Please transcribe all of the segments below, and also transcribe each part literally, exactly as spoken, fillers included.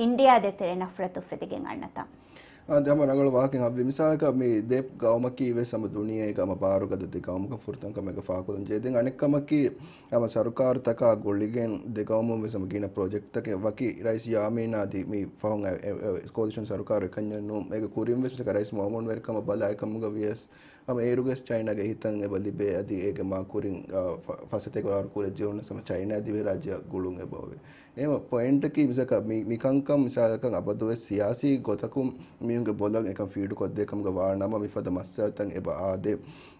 އިންޑިއާ ދޭތެރޭ ނަފްރަތު އުފެދިގެން އަންނަތާ. އާ، ދެ ހަމަ ރަނގަޅު ވާހަކަ ހައްވި މިސާލަކަށް މި ދެ ގައުމަކީ ވެސް ހަމަ ދުނިޔޭގަ ހަމަ ބާރުގަދަ ދެ ގައުމަކަށް ފުރަތަމަ ކަމެއްގަ ފާކުލަން ޖެހޭ. ދެން އަނެއް ކަމަކީ ހަމަ ސަރުކާރުތަކާ ގުޅިގެން ދެ ގައުމުން ވެސް ހަމަ ގިނަ ޕްރޮޖެކްޓްތަކެއް ވަކި ރައީސް ޔާމީން އަދި މި ފަހުން އެ، އެ، އެ، ކޯލިޝަން ސަރުކާރު އެކަންޏެއް ނޫން. އޭގެ ކުރިން ވެސް މިސާލަކަށް ރައީސް މައުމޫން ވެރިކަމަ ބަލާ އެކަމުގަ ވިޔަސް ހަމަ އޭރުގެ ޗައިނާގެ ހިތަށް އެބަ ލިބޭ އަދި އޭގެ މާ ކުރިން، އާ، ފަ-، ފަސޭހަތަކަށް ވާރު ކުރެއްޖެ ހުންނަސް ހަމަ ޗައިނާ ދިވެހިރާއްޖެއަށް ގުޅުން އެބަ އޮވޭ. އެހެން ޕޮއިންޓަކީ މިސާލަކަށް މި، މި ކަންކަން މިސާލަކަށް އަބަދުވެސް ސިޔާސީ ގޮތަކުން މީހުންގެ ބޮލަށް އެކަން ފީޑު ކޮށްދޭ ކަމުގަ ވާ ނަމަ މިފަދަ މައްސަލަތައް އެބަ އާދޭ.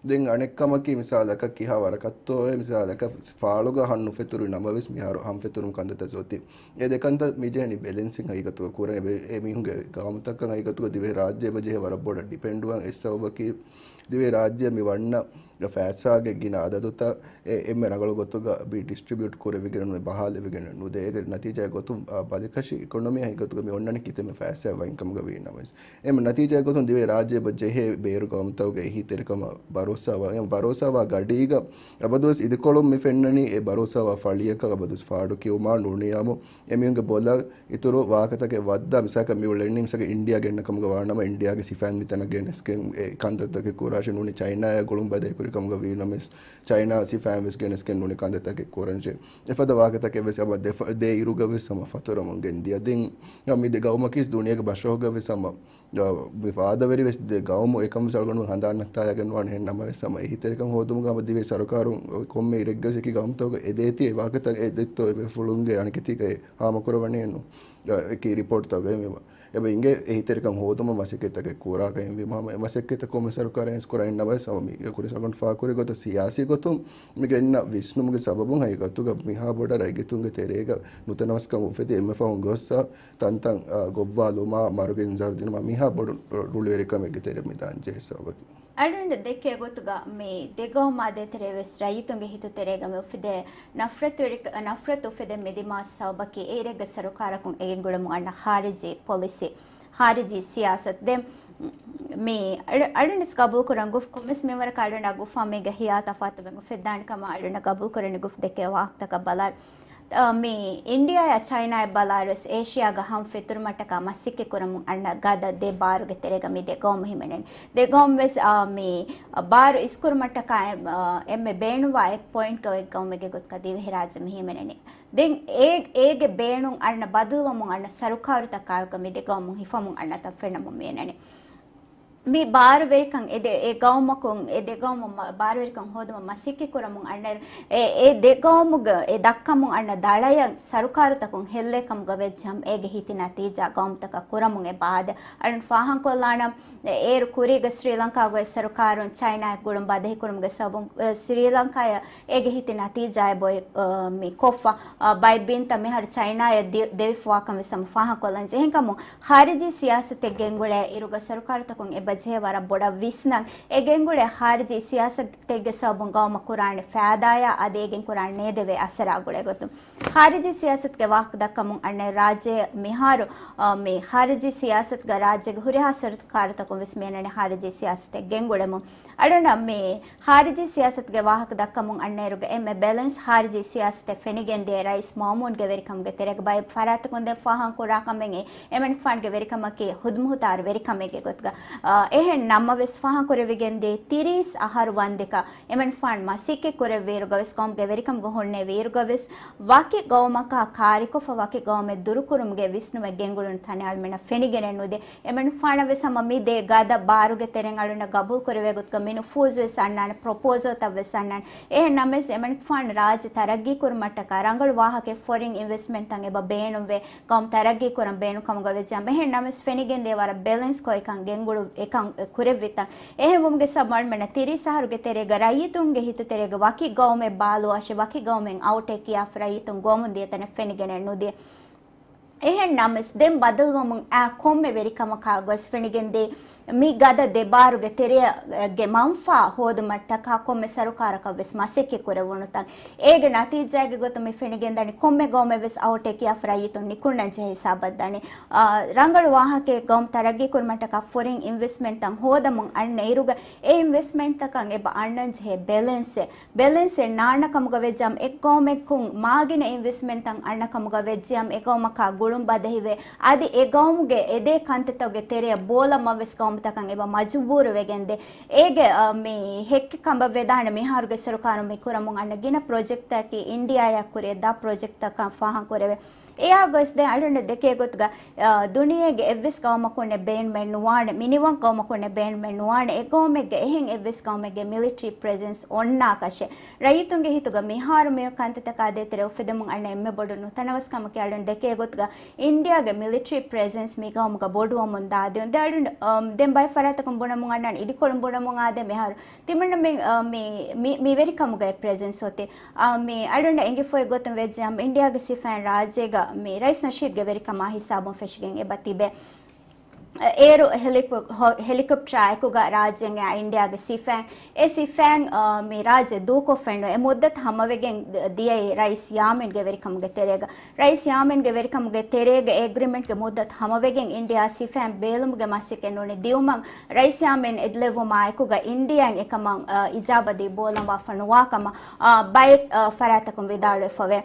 ދެން އަނެއް ކަމަކީ މިސާލަކަށް ކިހާ ވަރަކަށްތޯއޭ މިސާލަކަށް ފާޅުގަ ހަން ނުފެތުރި ނަމަވެސް މިހާރު ހަން ފެތުރުމުން ކަންތައްތައް އޮތީ. އެ ދެ ކަންތައް މި ޖެހެނީ ބެލެންސިން ހަގީގަތުގަ ކުރަން. އެ ބެ-، އެ މީހުންގެ ގައުމުތަކަށް ހަގީގަތުގަ ދިވެހިރާއްޖެ އެބަ ޖެހޭ ވަރަށް ބޮޑަށް ޑިޕެންޑުވާން. އެއް ސަބަބަކީ ދިވެހިރާއްޖެ މި ވަންނަ ފައިސާގެ ގިނަ އަދަދުތައް އެ އެންމެ ރަނގަޅު ގޮތުގަ މި ޑިސްޓްރިބިއުޓް ކުރެވިގެން ނޫން، ބަހާލެވިގެން ނުދޭ. އޭގެ ނަތީޖާއެއް ގޮތުން، އާ، ބަލިކަށި އިކޮނޮމީ ހަގީގަތުގަ މި އޮންނަނީ ކިތަންމެ ފައިސާ ވައިންކަމުގަ ވީ ނަމަވެސް، އެންމެ ނަތީޖާއެއް ގޮތުން ދިވެހިރާއްޖެ އެބަ ޖެހޭ ބޭރު ގައުމުތަކުގެ އެހީތެރިކަމަށް ބަރޯސާވާ، އެ ބަރޯސާވާ ގަޑީގަ އަބަދުވެސް އިދިކޮޅުން މި ފެންނަނީ އެ ބަރޯސާވާ ފަޅިއަކަށް އަބަދުވެސް ފާޑު ކިޔުމާ ނޫނިޔާމު އެމީހުންގެ ބޮލަށް އިތުރު ވާހަކަތަކެއް ވައްދާ މިސާލަކަށް މި އުޅެނީ މިސާލަކަށް އިންޑިއާ ގެންނަ ކަމުގަ ވާނަމަ އިންޑިއާގެ ސިފައިން މިތަނަށް ގެނެސްގެން އެ ކަންތައްތަކެއް ކުރާށޭ ނޫނީ ޗައިނާއާ ގުޅުން ބަދޭ ކުރި ކަމުގަ ވީ ނަމަވެސް ޗައިނާ ސިފައިން ވެސް ގެނެސްގެން ނޫނީ ކަންތައްތަކެއް ކުރަންޖެ. އެފަދަ ވާހަކަތަކެއް ވެސް ހަމަ ދެ އިރުގަ ވެސް ހަމަ ފަތުރަމުން ގެންދިޔަ. ދެން މި ދެ ގައުމަކީ ދުނިޔޭގެ މަޝްރަހުގަ ވެސް ހަމަ މި ފާދަވެރި ވެސް ދެ ގައުމު އެކަން ވެސް އަޅުގަނޑު ހަނދާން ނައްތާލަގެން ނުވާނެ. އެހެން ނަމަވެސް ހަމަ އެހީތެރިކަން ހޯދުމުގަ ހަމަ ދިވެހި ސަރުކާރުން ކޮންމެ އިރެއްގަ ވެސް އެކި ގައުމުތަކުގަ އެދޭތީ އެ ވާހަކަތައް އެދޭތޯ އެބޭފުޅުންގެ އަނެކެތީގައި ހާމަކުރަވަނީ ނޫން. އެކި ރިޕޯޓްތަކުގައި މި އެބަ އިނގޭ އެހީތެރިކަން ހޯދުމަށް މަސައްކަތްތަކެއް ކުރާކަށް އެހެންވީމަ ހަމަ އެ މަސައްކަތްތައް ކޮންމެ ސަރުކާރެއް ވެސް ކުރަނީ ނަމަވެސް ހަމަ މީގެ ކުރިން އަޅުގަނޑު ފާހަގަކުރި ގޮތަށް ސިޔާސީ ގޮތުން މި ގެންނަ ވިސްނުމުގެ ސަބަބުން ހަގީގަތުގަ މިހާ ބޮޑަށް ރައްޔިތުންގެ ތެރޭގަ ނުތަނަވަސްކަން އުފެދި އެންމެ ފަހުން ގޮއްސަ ތަންތަން، އާ، ގޮއްވާލުމާ، މަރުގެ އިންޒާރު ދިނުމާ މިހާ ބޮޑު ރުޅިވެރިކަމެއްގެ ތެރެ މި ދާން ޖެހޭ ސަބަބަކީ. އަޅުގަނޑު ދެކޭ ގޮތުގަ މި ދެ ގައުމާ ދޭތެރޭ ވެސް ރައްޔިތުންގެ ހިތު ތެރޭގަ މި އުފެދޭ ނަފްރަތު، ނަފްރަތު އުފެދެން މި ދިމާ ސަބަބަކީ އެއިރެއްގަ ސަރުކާރަކުން އެ ގެންގުޅެމުން އަންނަ ޚާރިޖީ ޕޮލިސީ، ޚާރިޖީ ސިޔާސަތު. ދެން މި އަޅު-، އަޅުގަނޑު ގަބޫލު ކުރަން ގުފް ކޮންމެސް މިންވަރަކަށް އަޅުގަނޑާ ގުފާ މީގަ ހިޔާ ތަފާތުވެގެން އުފެއްދާނެ ކަމަށް އަޅުގަނޑަށް ގަބޫލު ކުރަނީ ގުފް ދެކޭ ވާހަކަތަކަށް ބަލާ. އަ، މި އިންޑިއާއާ ޗައިނާއާ ބަލާއިރުވެސް އޭޝިއާގަ ހަމަ ފެތުރުމަށްޓަކާ މަސައްކަތް ކުރަމުން އަންނަ ގަދަ ދެ ބާރުގެ ތެރޭގަ މި ދެ ގައުމު ހިމެނެނީ. ދެ ގައުމު ވެސް، އާ، މި ބާރު އިސްކުރުމަށްޓަކާ އެ-، އާ، އެންމެ ބޭނުންވާ އެއް ޕޮއިންޓްގަ އޮތް ގައުމެއްގެ ގޮތުގަ ދިވެހިރާއްޖެ މި ހިމެނެނީ. ދެން އޭ-، އޭގެ ބޭނުން އަންނަ ބަދަލުވަމުން އަންނަ ސަރުކާރުތަކާއެކު މި ދެ ގައުމު ހިފަމުން އަންނަތަން ފެންނަމުން މި އެނގޭނެ. މި ބާރުވެރިކަން އެ ދެ-، އެ ގައުމަކުން، އެ ދެ ގައުމު މަ-، ބާރުވެރިކަން ހޯދުމަށް މަސައްކަތް ކުރަމުން އަންނައިރު، އެ، އެ ދެ ގައުމުގަ އެ ދައްކަމުން އަންނަ ދަޅަޔަށް ސަރުކާރުތަކުން ހެއްލޭ ކަމުގަ ވެއްޖެހަމަ އޭގެ ހިތި ނަތީޖާ ގައުމުތަކަށް ކުރަމުން އެބަ އާދޭ. އަޅުން ފާހަގަކޮށްލާނަން، އެ، އޭރު ކުރީގަ ސްރީލަންކާގައި ސަރުކާރުން ޗައިނާއާ ގުޅުން ބަދަހިކުރުމުގެ ސަބަބުން، އެ، ސްރީލަންކާއަށް އޭގެ ހިތި ނަތީޖާއެއް ބޮއި-، އަ، މި ކޮށްފަ، އަ، ބައެއް ބިންތައް މިހާރު ޗައިނާއަށް ދި-، ދެވިފަވާކަން ވެސް ހަމަ ފާހަގަކޮށްލަން ޖެހޭ ކަމުން، ޚާރިޖީ ސިޔާސަތެއް ގެންގުޅޭ އިރުގަ ސަރުކާރުތަކުން އެބަ ޖެހޭ ވަރަށް ބޮޑަށް ވިސްނަން. އެ ގެންގުޅޭ ޚާރިޖީ ސިޔާސަތެއްގެ ސަބަބުން ގައުމަށް ކުރާނެ ފައިދާޔާ އަދި އޭގެން ކުރާނެ ނޭދެވޭ އަސަރާ ގުޅޭ ގޮތުން. ޚާރިޖީ ސިޔާސަތުގެ ވާހަކަ ދައްކަމުން އަންނައިރު ރާއްޖެ މިހާރު، އަ، މި ޚާރިޖީ ސިޔާސަތުގަ ރާއްޖޭގެ ހުރިހާ ސަރުކާރުތަކުން ވެސް މިއަންނަނީ ޚާރިޖީ ސިޔާސަތެއް ގެންގުޅެމުން. އަޅުގަނޑަށް މި ޚާރިޖީ ސިޔާސަތުގެ ވާހަކަ ދައްކަމުން އަންނައިރުގަ އެންމެ ބެލެންސް ޚާރިޖީ ސިޔާސަތެއް ފެނިގެންދިޔަ ރައީސް މައުމޫންގެ ވެރިކަމުގެ ތެރޭގަ ބައެއް ފަރާތްތަކުން ދެން ފާހަގަކުރާ ކަމެއް އެ އެމަނިކުފާނުގެ ވެރިކަމަކީ ހުދުމުހުތާރު ވެރިކަމެއްގެ ގޮތުގަ. އާ، އެހެން ނަމަވެސް ފާހަގަކުރެވިގެންދިޔަ ތިރީސް އަހަރު ވަންދެކަ އެމަނިކުފާނު މަސައްކަތް ކުރެއްވިއިރުގަވެސް ގައުމުގެ ވެރިކަމުގަ ހުންނެވިއިރުގަވެސް ވަކި ގައުމަކާ ކާރިކޮށްފަ ވަކި ގައުމެއް ދުރުކުރުމުގެ ވިސްނުމެއް ގެންގުޅުނު ތަނެއް އަޅުމެންނަށް ފެނިގެނެއް ނުދޭ. އެމަނިކުފާނަށް ވެސް ހަމަ މި ދޭ ގަދަ ބާރުގެ ތެރެއިން އަޅުންނަށް ގަބޫލު ކުރެވޭ ގޮތުގަ މި ނުފޫޒު ވެސް އަންނާނެ، ޕްރޮޕޯސަލް ވެސް އަންނާނެ. އެހެން ނަމަވެސް އެމަނިކުފާނު ރާއްޖެ ތަރައްގީ ކުރުމަށްޓަކާ ރަނގަޅު ވާހަކައެއް ފޮރިން އިންވެސްޓްމަންޓްތައް އެބަ ބޭނުންވޭ، ގައުމު ތަރައްގީ ކުރަން ބޭނުން ކަމުގަ ވެއްޖެ. އެހެން ނަމަވެސް ފެނިގެންދޭ ވަރަށް ބެލެންސް ކޮށް އެކަން ގެންގުޅު އެކަން ކުރެއްވިތަން. އެހެންވުމުގެ ސަބަބުން އަޅުމެންނަށް ތިރީސް އަހަރުގެ ތެރޭގަ ރައްޔިތުންގެ ހިތު ތެރޭގަ ވަކި ގައުމެއް ބާލުވާށޭ، ވަކި ގައުމެއް އައުޓެއް ކިޔާފަ ރައްޔިތުން ގޮވަމުން ދިޔަ ތަނެއް ފެނިގެނެއް ނުދިޔަ. އެހެން ނަމަވެސް ދެން ބަދަލުވަމުން އައި ކޮންމެ ވެރިކަމަކާ ގޮސް ފެނިގެންދޭ، މި ގަދަ ދެބާރުގެ ތެރެއަށް ގެ މަންފާ ހޯދުމަށްޓަކާ ކޮންމެ ސަރުކާރަކަށް ވެސް މަސައްކަތް ކުރެވުނުތަން. އޭގެ ނަތީޖާގެ ގޮތުން މި ފެނިގެންދަނީ ކޮންމެ ގައުމެއް ވެސް އައުޓެއް ކިޔާފަ ރައްޔިތުން ނިކުންނަން ޖެހޭ ހިސާބަށް ދަނީ. އާ، ރަނގަޅު ވާހަކައެއް ގައުމު ތަރައްގީ ކުރުމަށްޓަކާ ފޮރިން އިންވެސްޓްމަންޓްތައް ހޯދަމުން އަންނަ އިރުގަ އެ އިންވެސްޓްމަންޓްތަކަށް އެބަ އަންނަން ޖެހޭ ބެލެންސެއް، ބެލެންސެއް ނާންނަ ކަމުގަ ވެއްޖައަމް އެއްގައުމެއްގެ މާގިނަ އިންވެސްޓްމަންޓްތައް އަންނަ ކަމުގަ ވެއްޖެއަމް އެގައުމަކާ ގުޅުން ބަދަހިވެ، އަދި އެގައުމުގެ އެދޭ ކަންތައްތަކުގެ ތެރެއަށް ބޯލަމަށް ވެސް ގައުމުތަކަށް އެބަ މަޖުބޫރު ވެގެންދޭ. އޭގެ، އަ، މި ހެއްކެއް ކަމަށް ވެދާނެ މިހާރުގެ ސަރުކާރުން މި ކުރަމުން އަންނަ ގިނަ ޕްރޮޖެކްޓްތަކީ އިންޑިއާއާ ކުރިއަށް ދާ ޕްރޮޖެކްޓްތަކަށް ފާހަގަކުރެވޭ. އެއާ ގޮސް ދެން އަޅުގަނޑަށް ދެކޭ ގޮތުގަ، އާ، ދުނިޔޭގެ އެއްވެސް ގައުމަކުންނެއް ބޭނުމެއް ނުވާނެ، މިނިވަން ގައުމަކުންނެއް ބޭނުމެއް ނުވާނެ، އެގައުމެއްގެ އެހެން އެއްވެސް ގައުމެއްގެ މިލިޓަރީ ޕްރެޒެންސް އޮންނާކަށެއް. ރައްޔިތުންގެ ހިތުގަ މިހާރު މިއޮތް ކަންތައްތަކާ ދޭތެރޭ އުފެދެމުން އަންނަ އެންމެ ބޮޑު ނުތަނަވަސްކަމަކީ އަޅުން ދެކޭ ގޮތުގަ އިންޑިއާގެ މިލިޓަރީ ޕްރެޒެންސް މި ގައުމުގަ ބޮޑުވަމުން ދާދިއުން. ދެ އަޅުން، އަމް، ދެން ބައެއް ފަރާތަކުން ބުނަމުން އަންނާނެ އިދިކޮޅުން ބުނަމުން އާދޭ މިހާރު ތިމަންނަމެން، އަ، މި، މި، މިވެރިކަމުގައި ޕްރެޒެންސް އޮތީ. އަ، މި އަޅުންނަށް އެނގިފައި ގޮތުން ވެއްޖެއަމް އިންޑިއާގެ ސިފައިން ރާއްޖޭގަ މި ރައީސް ނަޝީދުގެ ވެރިކަމާ ހިސާބުން ފެށިގެން އެބަ ތިބޭ. އޭރު ހެލިކޮ-، ހޮ-، ހެލިކޮޕްޓަރާ އެކުގަ ރާއްޖޭން އިންޑިއާގެ ސިފައިން، އެ ސިފައިން، އަ، މި ރާއްޖެ ދޫކޮށްފައިނު އެ މުއްދަތު ހަމަވެގެން ދިޔައީ ރައީސް ޔާމީންގެ ވެރިކަމުގެ ތެރޭގަ. ރައީސް ޔާމީންގެ ވެރިކަމުގެ ތެރޭގަ އެގްރިމެންޓްގެ މުއްދަތު ހަމަވެގެން އިންޑިއާ ސިފައިން ބޭލުމުގެ މަސައްކަތް ނޫނީ ދިއުމަށް ރައީސް ޔާމީން އެދިލެއްވުމާ އެކުގަ އިންޑިއާއިން އެކަމަށް، އަ، އިޖާބަދީ ބޯލަންވާފަ ނުވާކަމަށް، އަ، ބައެއް، އަ، ފަރާތްތަކުން ވިދާޅުވެފަވޭ.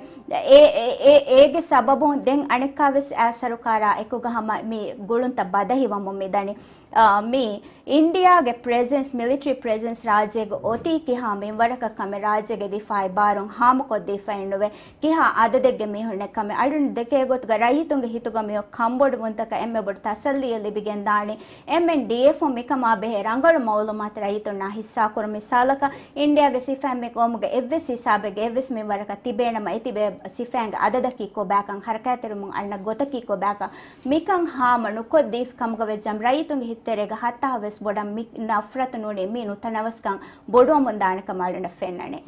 އެ، އެ، އެ، އޭގެ ސަބަބުން ދެން އަނެއްކާވެސް އާ ސަރުކާރާ އެކުގަ ހަމަ މި ގުޅުންތައް ބަދަހިވަމުން މިދަނީ. އާ، މި އިންޑިއާގެ ޕްރެޒެންސް، މިލިޓަރީ ޕްރެޒެންސް ރާއްޖޭގަ އޮތީ ކިހާ މިންވަރަކަށް ކަމެއް ރާއްޖޭގެ ދިފާއީ ބާރުން ހާމަކޮށްދީފައެއްނުވޭ. ކިހާ އަދަދެއްގެ މީހުންނެއް ކަމެއް. އަޅުން ދެކޭ ގޮތުގަ ރައްޔިތުންގެ ހިތުގަ މިއޮތް ކަންބޮޑުވުންތަކަށް އެންމެ ބޮޑު ތަސައްލީއެއް ލިބިގެންދާނީ އެމްއެންޑީއެފުން މިކަމާ ބެހޭ ރަނގަޅު މައުލޫމާތު ރައްޔިތުންނާ ހިއްސާކުރުން. މިސާލަކަށް، އިންޑިއާގެ ސިފައިން މި ގައުމުގެ އެއްވެސް ހިސާބެއްގެ އެއްވެސް މިންވަރަކަށް ތިބޭނަމަ، އެތިބޭ ސިފައިންގެ އަދަދަކީ ކޮބާކަން، ހަރަކާތްތެރިވުމުން އަންނަ ގޮތަކީ ކޮބާކަން، މިކަން ހާމަ ނުކޮށްދީފި ކަމުގަ ވެއްޖަމް ރައްޔިތުންގެ ހިތުތެރޭގަ ހައްތާހަ ވެސް ބޮޑަށް މި ނަފްރަތު ނޫނީ މި ނުތަނަވަސްކަން ބޮޑުވަމުން ދާނެ ކަމަށް އަޅުންނަށް ފެންނަނީ.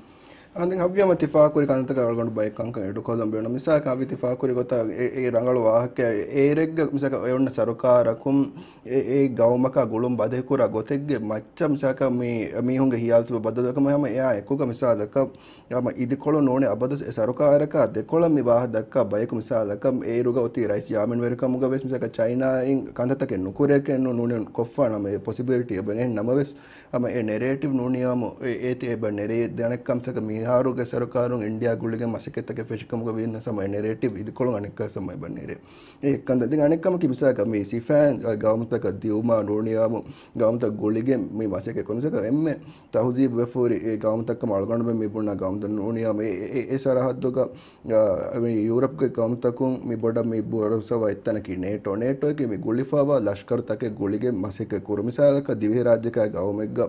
އަނދިން ހައްވިޔަމަ ތިފާކުރި ކަންތަކަށް އަޅުގަނޑު ބައެއް ކަންކަން އެޑުކޮށްލަން ބޭނުން. މިސާލަކަށް ހައްވި ތިފާކުރި ގޮތަށް އެ، އެ ރަނގަޅު ވާހަކައެއް އޭރެއްގަ މިސާލަކަށް އެ އޮންނަ ސަރުކާރަކުން އެ، އެ ގައުމަކާ ގުޅުން ބަދަހިކުރާ ގޮތެއްގެ މައްޗަށް މިސާލަކަށް މި މީހުންގެ ހިޔާލު ސުބަ ބަދަލުވެ ކަމަށް ހަމަ އެއާ އެކުގަ މިސާލަކަށް ހަމަ އިދިކޮޅު ނޫނީ އަބަދުސް އެ ސަރުކާރަކާ ދެކޮޅަށް މި ވާހަ ދައްކާ ބަޔަކު މިސާލަކަށް އޭރުގަ އޮތީ ރައީސް ޔާމީން ވެރިކަމުގަ ވެސް މިސާލަކަށް ޗައިނާއިން ކަންތައްތަކެއް ނުކުރޭކަށް ނޫ-، ނޫނީ ކޮށްފާނަމަ އެ ޕޮސިބިލިޓީ އެބަ އެހެން ނަމަވެސް ހަމަ އެ ނެރޭޓިވް ނޫނިޔާމު އެ-، އޭތި އެބަ ނެރޭ ދެނެއްކަމް ސަކަ މިހާރުގެ ސަރުކާރުން އިންޑިއާ ގުޅިގެން މަސައްކަތްތަކެއް ފެށިކަމުގަ ވީނަސް ހަމަ އެ ނެރޭޓިވް އިދިކޮޅުން އަނެއްކާސް ހަމަ އެބަ ނެރޭ. އެ ކަންތައް ދެން އަނެއްކަމަކީ މިސާލަކަށް މި ސިފައިން ގައުމުތަކަށް ދިއުމާ ނޫނިޔާމު ގައުމުތައް ގުޅިގެން މި މަސައްކަތް ކުރުން ސަކަ އެންމެ ތަހުޒީބު ވެފަ ހުރި އެ ގައުމުތަކަށް އަޅުގަނޑުމެން މި ބުނާ ގައުމުތައް ނޫނިޔާމު އެ، އެ، އެ ސަރަހައްދުގަ އާ، މި ޔޫރަޕްގެ ގައުމުތަކުން މި ބޮޑަށް މި ބުރަސަވަ އެއްތަނަކީ ނޭޓޯ. ނޭޓޯއަކީ މި ގުޅިފަވާ ލަޝްކަރުތަކެއް ގުޅިގެން މަސައްކަތް ކުރު. މިސާލަކަށް ދިވެހިރާއްޖެކާ ގައުމެއްގަ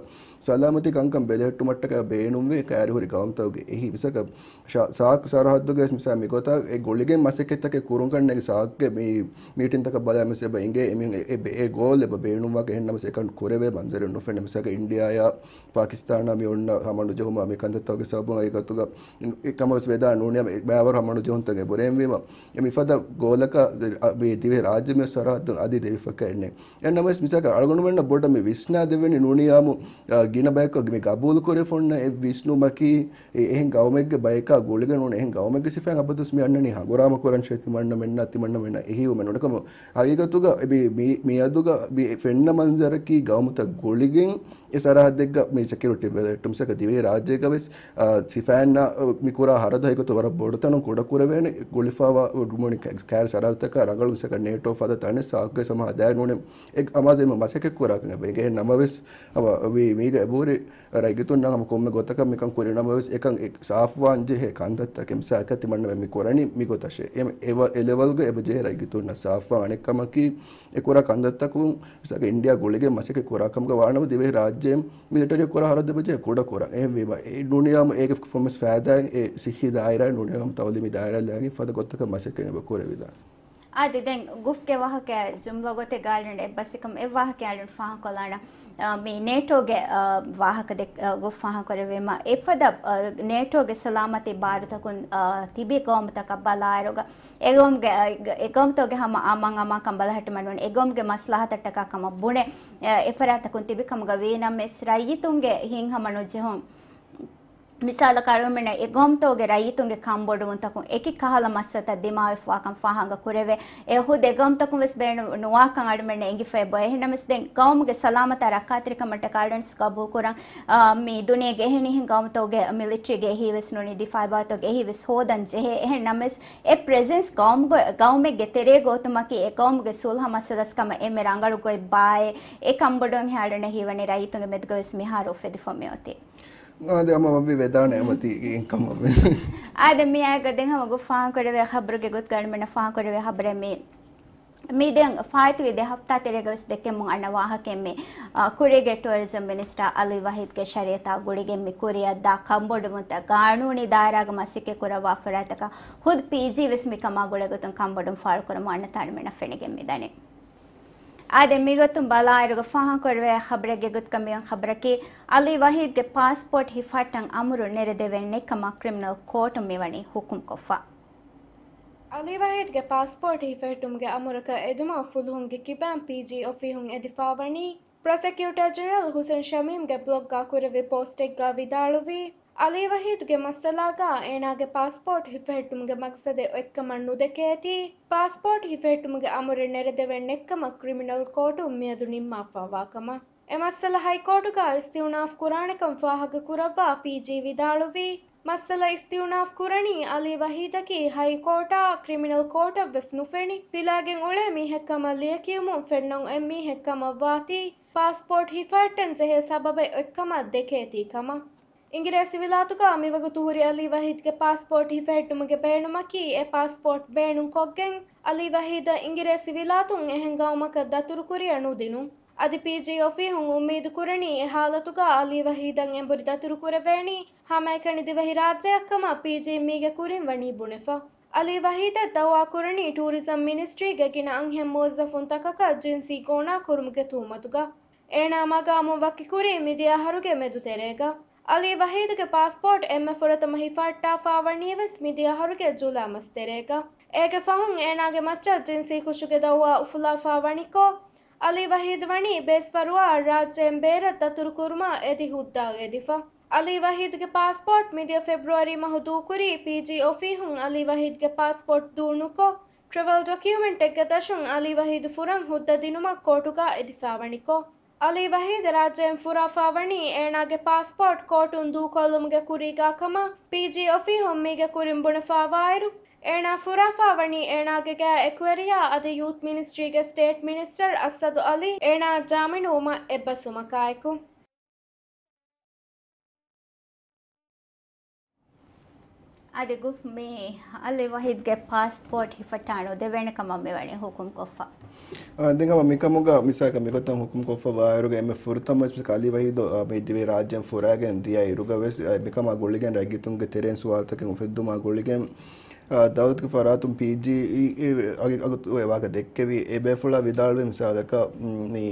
ސަލާމަތީ ކަންކަން ބެލެހެއްޓުމަށްޓަކާ ބޭނުންވޭ ކައިރިހުރި ގައުމުތަކުގެ އެހީ މިސަކަށް ޝާ-، ސާކް ސަރަހައްދުގައި މިސާ މިގޮތަށް އެ ގުޅިގެން މަސައްކަތްތަކެއް ކުރުން ކަންނޭނގެ ސާކްގެ މި މީޓިންތަކަށް ބަލާ މިސް އެބަ އިނގޭ އެމީހުން އެ، އެ، އެ ގޯލް އެބަ ބޭނުންވާކަށް އެހެންނަމަސް އެކަން ކުރެވޭ މަންޒަރެއް ނުފެނޭ. މިސާލަކަށް އިންޑިއާޔާ ޕާކިސްތާނާ މި އޮންނަ ހަމަނުޖެހުމާ މި ކަންތައްތަކުގެ ސަބަބުން އައިގަތުގަ އެ ކަމަށް ވެސް ވެދާނެ ނޫނީ އެ ބައިވަރު ހަމަނުޖެހުންތައް އެބުރޭންވީމަ، އެ މިފަދަ ގޯލަކަށް އަ، މި ދިވެހި ރާއްޖެ މި ސަރަހައްދުން އަދި ދެވިފަކައެއް ނެތް. އެހެންނަމަވެސް މިސާލަކަށް އަޅުގަނޑުމެންނަށް ބޮޑަށް މި ވިސްނާ ދެވެނީ ނޫނިޔާމު، އަ، ގިނަ ބަޔަކަށް މި ގަބޫލު ކުރެވިފަ އޮންނަ އެ ވިސްނުމަކީ، އެ، އެހެން ގައުމެއްގެ ބަޔަކާ ގުޅިގެން ނޫން އެހެން ގައުމެއްގެ ސިފައިން އަބަދުސް މި އަންނަނީ ހަނގުރާމަ ކުރަންށޭ ތިމަންނަމެންނާ، ތިމަންނަމެންނަށް އެހީވުމެއް ނޫން. އެކަމު ހަގީގަތުގަ އެ މި، މި، މިއަދުގަ މި ފެންނަ މަންޒަރަކީ ގައުމުތައް ގުޅިގެން އެ ސަރަހައްދެއްގަ މި ސެކިއުރިޓީ ބެލެހެއްޓުމަށް ސަކަ ދިވެހި ރާއްޖޭގަ ވެސް، އާ، ސިފައިންނާ، އާ، މި ކުރާ ހަރަދު ހަގީގަތު ވަރަށް ބޮޑު ތަނުން ކުޑަ ކުރެވޭނެ. ގުޅިފަވާ މުނި ކަ-، ކައިރި ސަރަހައްދުތަކާ ރަނގަޅު މިސަކަށް ނޭޓޯ ފަދަ ތަނެއް ސާކްގެ ސަމާ ދާއި ނޫނެ އެ އަމާޒެ މަ-، މަސައްކަތް ކުރާކަން އެބަ އިނގޭ. ނަމަވެސް ހަމަ ވީ މީގަ އެބަހުރި ރައްޔިތުންނަށް ހަމަ ކޮންމެ ގޮތަކަށް މިކަން ކުރި ނަމަވެސް އެކަން އެ ސާފުވާން ޖެހޭ ކަންތައްތަކެއް މިސާލަކަށް ތިމަންނަމެން މި ކުރަނީ މިގޮތަށޭ. އެ، އެ ވަ-، އެ ލެވަލްގަ އެބަ ޖެހޭ ރައްޔިތުންނަށް ސާފުވާން އަނެއް ކަމަކީ އެ ކުރާ ކަންތައްތަކުން މިސާލަކަށް އިންޑިއާ ގުޅިގެން މަސައްކަތް ކުރާ ކަމުގަ ވާނަމަ ދިވެހި ރާއްޖޭން މިލިޓަރީ ކުރާ ހަރަދު އެބަ ޖެހޭ ކުޑަ ކުރަން. އެހެންވީމަ އެ ނޫނިޔާމު އޭގެ ފޮމެސް ފައިދާއިން އެ ސިއްހީ ދާއިރާއިން ނޫނިޔާމު ތައުލީމީ ދާއިރާއިން ލާގެން ފަދަ ގޮތަކަށް މަސައްކަތް އެބަ ކުރެވިދާނެ. އާދެ، ދެން ގުފްގެ ވާހަކަ ޖުމްލަ ގޮތެއް ގާޅިން އެއްބަސްވިކަމަށް އެއް ވާހަކައާ ފާހަގަކޮށްލާނަން. އާ، މި ނޭޓޯގެ، އާ، ވާހަކަ ދެ-، އާ، ގުފް ފާހަގަކުރެއްވީމަ، އެފަދަ، އާ، ނޭޓޯގެ ސަލާމަތީ ބާރުތަކުން، އާ، ތިބި ގައުމުތަކަށް ބަލާއިރުގަ، އެގައުމުގެ، އާ، އެގައުމުތަކުގެ ހަމަ އަމަން އަމާކަން ބަލަހައްޓަމުން އެގައުމުގެ މަސްލަހަތަށްޓަކާ ކަމަށް ބުނެ، އާ، އެފަރާތްތަކުން ތިބިކަމުގަ ވީނަމަވެސް، ރައްޔިތުންގެ ހިތްހަމަނުޖެހުން މިސާލަކަށް އަޅުގަނޑުމެންނަށް އެ ގައުމުތަކުގެ ރައްޔިތުންގެ ކަންބޮޑުވުންތަކުން އެކި ކަހަލަ މައްސަލަތައް ދިމާވެފަވާކަން ފާހަގަކުރެވޭ. އެ ހުދު އެ ގައުމުތަކުން ވެސް ބޭނުން ނުވާކަން އަޅުގަނޑުމެންނަށް އެނގިފައި އެބައޮތް. އެހެންނަމަވެސް ދެން ގައުމުގެ ސަލާމަތާ ރައްކާތެރިކަމަށްޓަކާ އަޅުގަނޑު ގަބޫލުކުރަން، އާ، މި ދުނިޔޭގެ އެހެނިހެން ގައުމުތަކުގެ މިލިޓަރީގެ އެހީވެސް ނޫނީ ދިފާއީ ބާވަތުގެ އެހީވެސް ހޯދަން ޖެހޭ. އެހެންނަމަވެސް އެ ޕްރެޒެންސް ގައުމުގެ، ގައުމެއްގެ ތެރޭގަ އޮތުމަކީ އެ ގައުމުގެ ސުލްހަ މައްސަލަސް ކަމަށް އެންމެ ރަނގަޅު ގޮތް ބާއޭ. އެ ކަންބޮޑުވުން އަޅުގަނޑަށް ހީވަނީ ރައްޔިތުންގެ މެދުގަ ވެސް މިހާރު އުފެދިފަ މިއޮތީ. އާދެ، އަމަ ވައްވި ވެދާނެ އަމަ ތީ އިންކަމަށް ވެސް. އާދެ، މިއާއެކު ދެން ހަމަ ގުފް ފާހަގަކުރެވޭ ޚަބަރުގެ ގޮތުގަ އަޅުގަނޑުމެންނަށް ފާހަގަކުރެވޭ ޚަބަރެއް މި، މި ދެން ފާއިތުވި ދެ ހަފްތާ ތެރޭގަ ވެސް ދެކެމުން އަންނަ ވާހަކައެއް މި، އާ، ކުރީގެ ޓޫރިޒަމް މިނިސްޓާ އަލީ ވަހީދްގެ ޝަރީއަތާ ގުޅިގެން މި ކުރިއަށްދާ ކަންބޮޑުވުންތައް ގާނޫނީ ދާއިރާގަ މަސައްކަތް ކުރައްވާ ފަރާތްތަކަށް ހުދު ޕީޖީ ވެސް މިކަމާ ގުޅޭގޮތުން ކަންބޮޑުވުން ފާޅުކުރަމުން އަންނަތާ އަޅުގަނޑުމެންނަށް ފެނިގެން މިދަނީ. އާދެ، މިގޮތުން ބަލާއިރުގަ ފާހަގަކުރެވޭ ޚަބަރެއްގެ ގޮތުގަ މިއޮތް ޚަބަރަކީ، އަލީ ވަހީދްގެ ޕާސްޕޯޓް ހިފަހައްޓަން އަމުރު ނެރެދެވެން ނެތްކަމަށް ކްރިމިނަލް ކޯޓުން މިވަނީ ހުކުމްކޮށްފަ. އަލީ ވަހީދްގެ ޕާސްޕޯޓް ހިފަހައްޓުމުގެ އަމުރަކަށް އެދުމަށް ފުލުހުންގެ ކިބައިން ޕީޖީ އޮފީހުން އެދިފާވަނީ، ޕްރޮސެކިއުޓަރ ޖެނެރަލް ހުސެން ޝަމީމްގެ ބްލޮގްގަ ކުރެއްވި ޕޯސްޓެއްގަ ވިދާޅުވީ، އަލީ ވަހީދުގެ މައްސަލާގަ އޭނާގެ ޕާސްޕޯޓް ހިފަހެއްޓުމުގެ މަގްސަދެއް އޮތްކަމަށް ނުދެކޭތީ، ޕާސްޕޯޓް ހިފަހެއްޓުމުގެ އަމުރެއް ނެރެދެވެން ނެތްކަމަށް ކްރިމިނަލް ކޯޓުން މިއަދު ނިންމާފަވާ ކަމަށް. އެ މައްސަލަ ހައިކޯޓުގަ އިސްތިއުނާފް ކުރާނެކަން ފާހަގަކުރައްވާ ޕީޖީ ވިދާޅުވީ، މައްސަލަ އިސްތިއުނާފް ކުރަނީ އަލީ ވަހީދަކީ ހައިކޯޓާ ކްރިމިނަލް ކޯޓަށްވެސް ނުފެނި، ފިލާގެން އުޅޭ މީހެއްކަމަށް ލިޔެކިޔުމުން ފެންނަން އޮތް މީހެއްކަމަށްވާތީ، ޕާސްޕޯޓް ހިފަހައްޓަން ޖެހޭ ސަބަބެއް އޮތްކަމަށް ދެކޭތީ ކަމަށް. އިނގިރޭސިވިލާތުގަ މިވަގުތު ހުރި އަލީ ވަހީދްގެ ޕާސްޕޯޓް ހިފަހެއްޓުމުގެ ބޭނުމަކީ، އެ ޕާސްޕޯޓް ބޭނުންކޮށްގެން އަލީ ވަހީދަށް އިނގިރޭސިވިލާތުން އެހެން ގައުމަކަށް ދަތުރުކުރިއަށް ނުދިނުން. އަދި ޕީޖީ އޮފީހުން އުއްމީދުކުރަނީ، އެ ހާލަތުގަ އަލީ ވަހީދަށް އެނބުރި ދަތުރުކުރެވޭނީ ހަމައެކަނި ދިވެހިރާއްޖެއަށްކަމަށް ޕީޖީ މީގެ ކުރިން ވަނީ ބުނެފަ. އަލީ ވަހީދަށް ދައުވާ ކުރަނީ ޓޫރިޒަމް މިނިސްޓްރީގެ ގިނަ އަންހެން މުވައްޒަފުންތަކަކަށް ޖިންސީ ގޯނާކުރުމުގެ ތުހުމަތުގަ. އޭނާ މަގާމުން ވަކިކުރީ މިދިޔަ އަހަރުގެ މެދުތެރޭގަ. އަލީ ވަހީދުގެ ޕާސްޕޯޓް އެންމެ ފުރަތަމަ ހިފަހައްޓާފާވަނީވެސް މިދިޔަ އަހަރުގެ ޖުލައި މަސް ތެރޭގަ. އޭގެ ފަހުން އޭނާގެ މައްޗަށް ޖިންސީ ކުށުގެ ދައުވާ އުފުލާފާވަނިކޮށް، އަލީ ވަހީދު ވަނީ ބޭސްފަރުވާ ރާއްޖޭން ބޭރަށް ދަތުރުކުރުމަށް އެދި ހުއްދައަށް އެދިފަ. އަލީ ވަހީދުގެ ޕާސްޕޯޓް މިދިޔަ ފެބްރުއަރީ މަހު ދޫކުރީ ޕީޖީ އޮފީހުން އަލީ ވަހީދުގެ ޕާސްޕޯޓް ދޫނުކޮށް، ޓްރެވެލް ޑޮކިއުމެންޓެއްގެ ދަށުން އަލީ ވަހީދު ފުރަން ހުއްދަ ދިނުމަށް ކޯޓުގަ އެދިފާވަނިކޮށް، އަލީ ވަހީދު ރާއްޖޭން ފުރާފާވަނީ އޭނާގެ ޕާސްޕޯޓް ކޯޓުން ދޫކޮށްލުމުގެ ކުރީގާ ކަމަށް ޕީޖީ އޮފީހުން މީގެ ކުރިން ބުނެފާވާއިރު، އޭނާ ފުރާފާވަނީ އޭނާގެ ގާތް އެކުވެރިޔާ އަދި ޔޫތް މިނިސްޓްރީގެ ސްޓޭޓް މިނިސްޓަރ އަސަދު އަލީ އޭނާއަށް ޖާމިނުވުމަށް އެއްބަސްވުމަކާއެކު. އަދި ގުފް މި އަލީ ވަހީދްގެ ޕާސްޕޯޓް ހިފައްޓާ ނުދެވޭނެ ކަމަށް މިވަނީ ހުކުމް ކޮށްފަ. އާ، ދެން ހަމަ މިކަމުގަ މިސާލަކަށް މިގޮތަށް ހުކުމް ކޮށްފަ ވާއިރުގަ އެންމެ ފުރަތަމަ އަލީ ވަހީދު، އާ، މި ދިވެހި ރާއްޖޭން ފުރާގެން ދިޔަ އިރުގަ ވެސް، އާ، މިކަމާ ގުޅިގެން ރައްޔިތުންގެ ތެރެއިން ސުވާލުތަކެއް އުފެއްދުމާ ގުޅިގެން، އާ، ދައުލަތުގެ ފަރާތުން ޕީޖީ އި-، އި-، އަގު-، އަގު-، އެ ވާހަކަ ދެއްކެވި އެ ބޭފުޅާ ވިދާޅުވި މިސާލަކަށް، މް، މި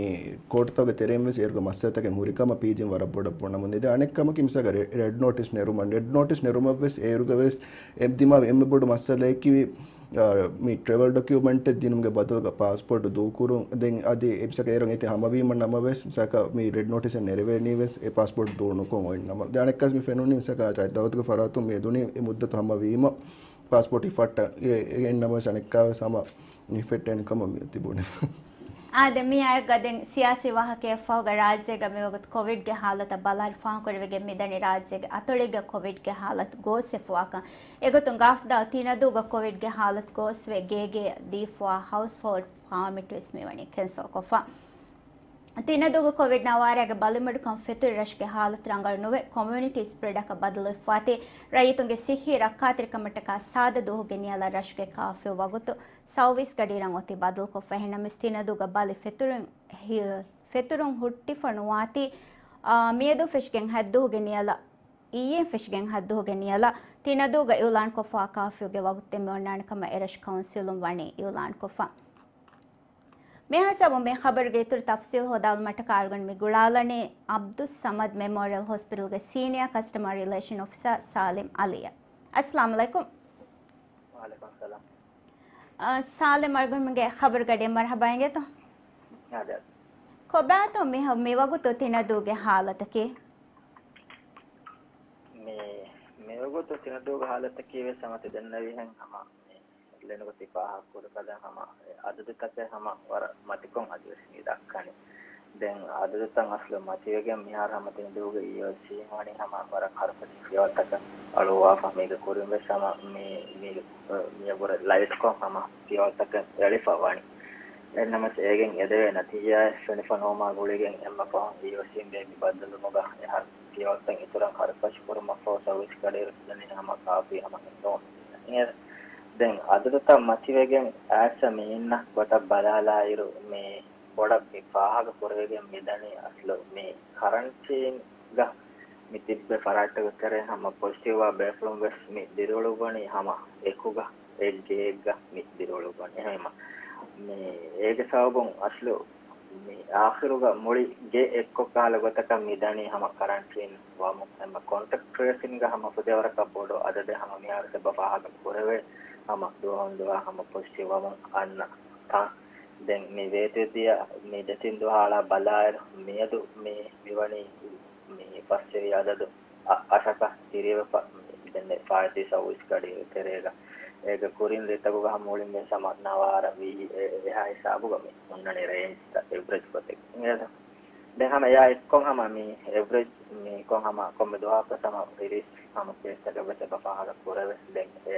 ކޯޓުތަކުގެ ތެރެއިން ވެސް އޭރުގެ މައްސަލަތަކެއް ހުރި ކަމަށް ޕީޖީން ވަރަށް ބޮޑަށް ބުނަމުން ދިޔަ. އަނެއް ކަމަކީ މިސާލަކަށް ރެ-، ރެޑް ނޯޓިސް ނެރުމަށް، ރެޑް ނޯޓިސް ނެރުމަށް ވެސް އޭރުގަ ވެސް އެ ދިމާވި އެންމެ ބޮޑު މައްސަލައަކީ، އާ، މި ޓްރެވެލް ޑޮކިއުމެންޓެއް ދިނުމުގެ ބަދަލުގަ ޕާސްޕޯޓް ދޫކުރުން. ދެން އަދި އެ މިސާލަކަށް އޭރުން އެތި ހަމަވީމަ ނަމަވެސް، މިސާލަކަށް މި ރެޑް ނޯޓިސް ނެރެވޭނީ ވެސް އެ ޕާސްޕޯޓް ދޫނުކޮށް އޮތް ނަމަ. ދެން އަނެއްކާސް މި ފެނުނީ މިސާލަކަށް ދައުލަތުގެ ފަރާތުން މި އެދުނީ އެ މުއްދަތު ހަމަވީމަ ޕާސްޕޯޓް ހިފައްޓަ އެ، އެ ނަމަވެސް އަނެއްކާވެސް ހަމަ ހިފެއްޓޭނެ ކަމަށް މި ތިބުނެ. އާދެ، މިއާއެކު ދެން ސިޔާސީ ވާހަކައަށް ފަހުގަ ރާއްޖޭގަ މިވަގުތު ކޮވިޑްގެ ހާލަތަށް ބަލާއިރު ފާހަގަކުރެވިގެން މިދަނީ ރާއްޖޭގެ އަތޮޅެއްގަ ކޮވިޑްގެ ހާލަތު ގޯސްވެފަވާކަން. އެގޮތުން ގާފްދާލް ތިނަދޫގަ ކޮވިޑްގެ ހާލަތު ގޯސްވެ ގޭގޭ ދީފަވާ ހައުސްހޯލްޑް ޕާމިޓް ވެސް މިވަނީ ކެންސަލްކޮށްފަ. ތިނަދޫގަ ކޮވިޑް ނަވާރައިގެ ބަލިމަޑުކަން ފެތުރި ރަށުގެ ހާލަތު ރަނގަޅު ނުވެ، ކޮމިއުނިޓީ ސްޕްރެޑަކަށް ބަދަލުވެފަވާތީ، ރައްޔިތުންގެ ސިއްހީ ރައްކާތެރިކަމަށްޓަކާ ސާދަ ދުވަހުގެ ނިޔަލަށް ރަށުގެ ކާފިއު ވަގުތު ސައުވީސް ގަޑިއިރަށް އޮތީ ބަދަލުކޮށްފަ. އެހެންނަމަވެސް ތިނަދޫގަ ބަލި ފެތުރުން ހި-، ފެތުރުން ހުއްޓިފަ ނުވާތީ، އާ، މިއަދު ފެށިގެން ހަތްދުވަހުގެ ނިޔަލަށް، އިއްޔެ ފެށިގެން ހަތްދުވަހުގެ ނިޔަލަށް ތިނަދޫގަ އިއުލާންކޮށްފަ ކާފިއުގެ ވަގުތެއް މި އޮންނާނެ ކަމަށް އެރަށު ކައުންސިލުން ވަނީ އިއުލާންކޮށްފަ. މިހާ ހިސާބުން މި ޚަބަރުގެ އިތުރު ތަފްސީލް ހޯދާލުމަށްޓަކާ އަޅުގަނޑު މި ގުޅާލަނީ އަބްދުއްސަމަދް މެމޯރިއަލް ހޮސްޕިޓަލްގެ ސީނިއާ ކަސްޓަމަރ ރިލޭޝަން އޮފިސަރ ސާލިމް އަލީއަށް. އައްސަލާމު ޢަލައިކުމް. ވަޢަލައިކުމް އައްސަލާމް. އަ، ސާލިމް، އަޅުގަނޑުމެންގެ ޚަބަރުގަޑިއަށް މަރުޙަބާ އިނގޭތޯ. އާދެ. ކޮބާތޯ މި، މިވަގުތު ތިނަދޫގެ ހާލަތަކީ؟ މި، މިވަގުތު ތިނަދޫގެ ހާލަތަކީ ވެސް ހަމަ ތި ދެންނެވިހެން ހަމަ މި ލެނުގަތި ފާހަގަ ކުރި ފަދަ ހަމަ އެ އަދަދުތަކެއް ހަމަ ވަރަށް މަތިކޮށް އަދިވެސް މި ދައްކަނީ. ދެން އަދަދުތައް އަސްލު މަތިވެގެން މިހާރު ހަމަ ތިނަދޫގެ އީއޯސީ ވަނީ ހަމަ ވަރަށް ހަރުފަށި ފިޔަވަޅުތަކަށް އަޅުއްވާފަ. މީގެ ކުރިން ވެސް ހަމަ މި، މި، މިޔަށްވުރެ ލައިޓްކޮށް ހަމަ ފިޔަވަޅުތަކެއް އެޅިފަ ވަނީ. އެހެންނަމަވެސް އޭގެން އެދެވޭ ނަތީޖާއެއް ފެނިފަ ނުވުމާ ގުޅިގެން އެންމެ ފަހުން އީއޯސީން ބޭއްވި ބައްދަލުވުމުގަ އެ ހަރު ފިޔަވަޅުތައް އިތުރަށް ހަރުފަށި ކުރުމަށްފަހު ސައުވީސް ގަޑިއިރު ދަނީ ހަމަ ކާފީ ހަމަ ނޫން. ދެން އަދަދުތައް މަތިވެގެން އައިސް މި އިންނަ ގޮތަށް ބަލާލާއިރު މި ބޮޑަށް މި ފާހަގަ ކުރެވިގެން މިދަނީ އަސްލު މި ކަރަންޓީންގަ މި ތިއްބެ ފަރާތްތަކުގެ ތެރޭ ހަމަ ޕޮޒިޓިވްވާ ބޭފުޅުން ވެސް މި ދިރިއުޅުއްވަނީ ހަމަ އެކުގަ އެއްގެއެއްގަ މި ދިރިއުޅުއްވަނީ. އެހެންވީމަ މި އޭގެ ސަބަބުން އަސްލު މި އާޚިރުގަ މުޅި ގެ އެއްކޮށް ކަހަލަ ގޮތަކަށް މި ދަނީ ހަމަ ކަރަންޓީން ވަމުން. އެމަ ކޮންޓެކްޓް ޓްރޭސިންގ ހަމަ ފުދޭވަރަކަށް ބޮޑު އަދަދެއް ހަމަ މިހާރު އެބަ ފާހަގަ ކުރެވޭ ހަމަ ދުވަހުން ދުވަހަށް ހަމަ ޕޮޒިޓިވް ވަމުން އަންނަ ތަން. ދެން މި ވޭތުވެދިޔަ މި ދެތިން ދުވަހާ ބަލާއިރު މިއަދު މި މިވަނީ މި ފަސްވެރި އަދަދު އަށަކަށް ތިރިވެފަ ދެންނެ ފާއިތީ ސައުވީސް ގަޑި ތެރޭގަ. އޭގެ ކުރިން ރިތަކުގަ ހަމަ މުޅިން ވެސް ހަމަ ނަވާރަ ވީހި އެ-، އެހާ ހިސާބުގަ މި ހުންނަނީ ރޭންޖްތައް އެވްރެޖް ގޮތެއް. ދެން ހަމަ އެއާ އެއްކޮށް ހަމަ މި އެވްރެޖް މި ކޮން ހަމަ ކޮންމެ ދުވަހަކަސް ހަމަ ރިލީފް ހަމަ ކޭސްތަކެއް ވެސް އެބަ ފާހަގަ ކުރެވޭ. ދެން އެ،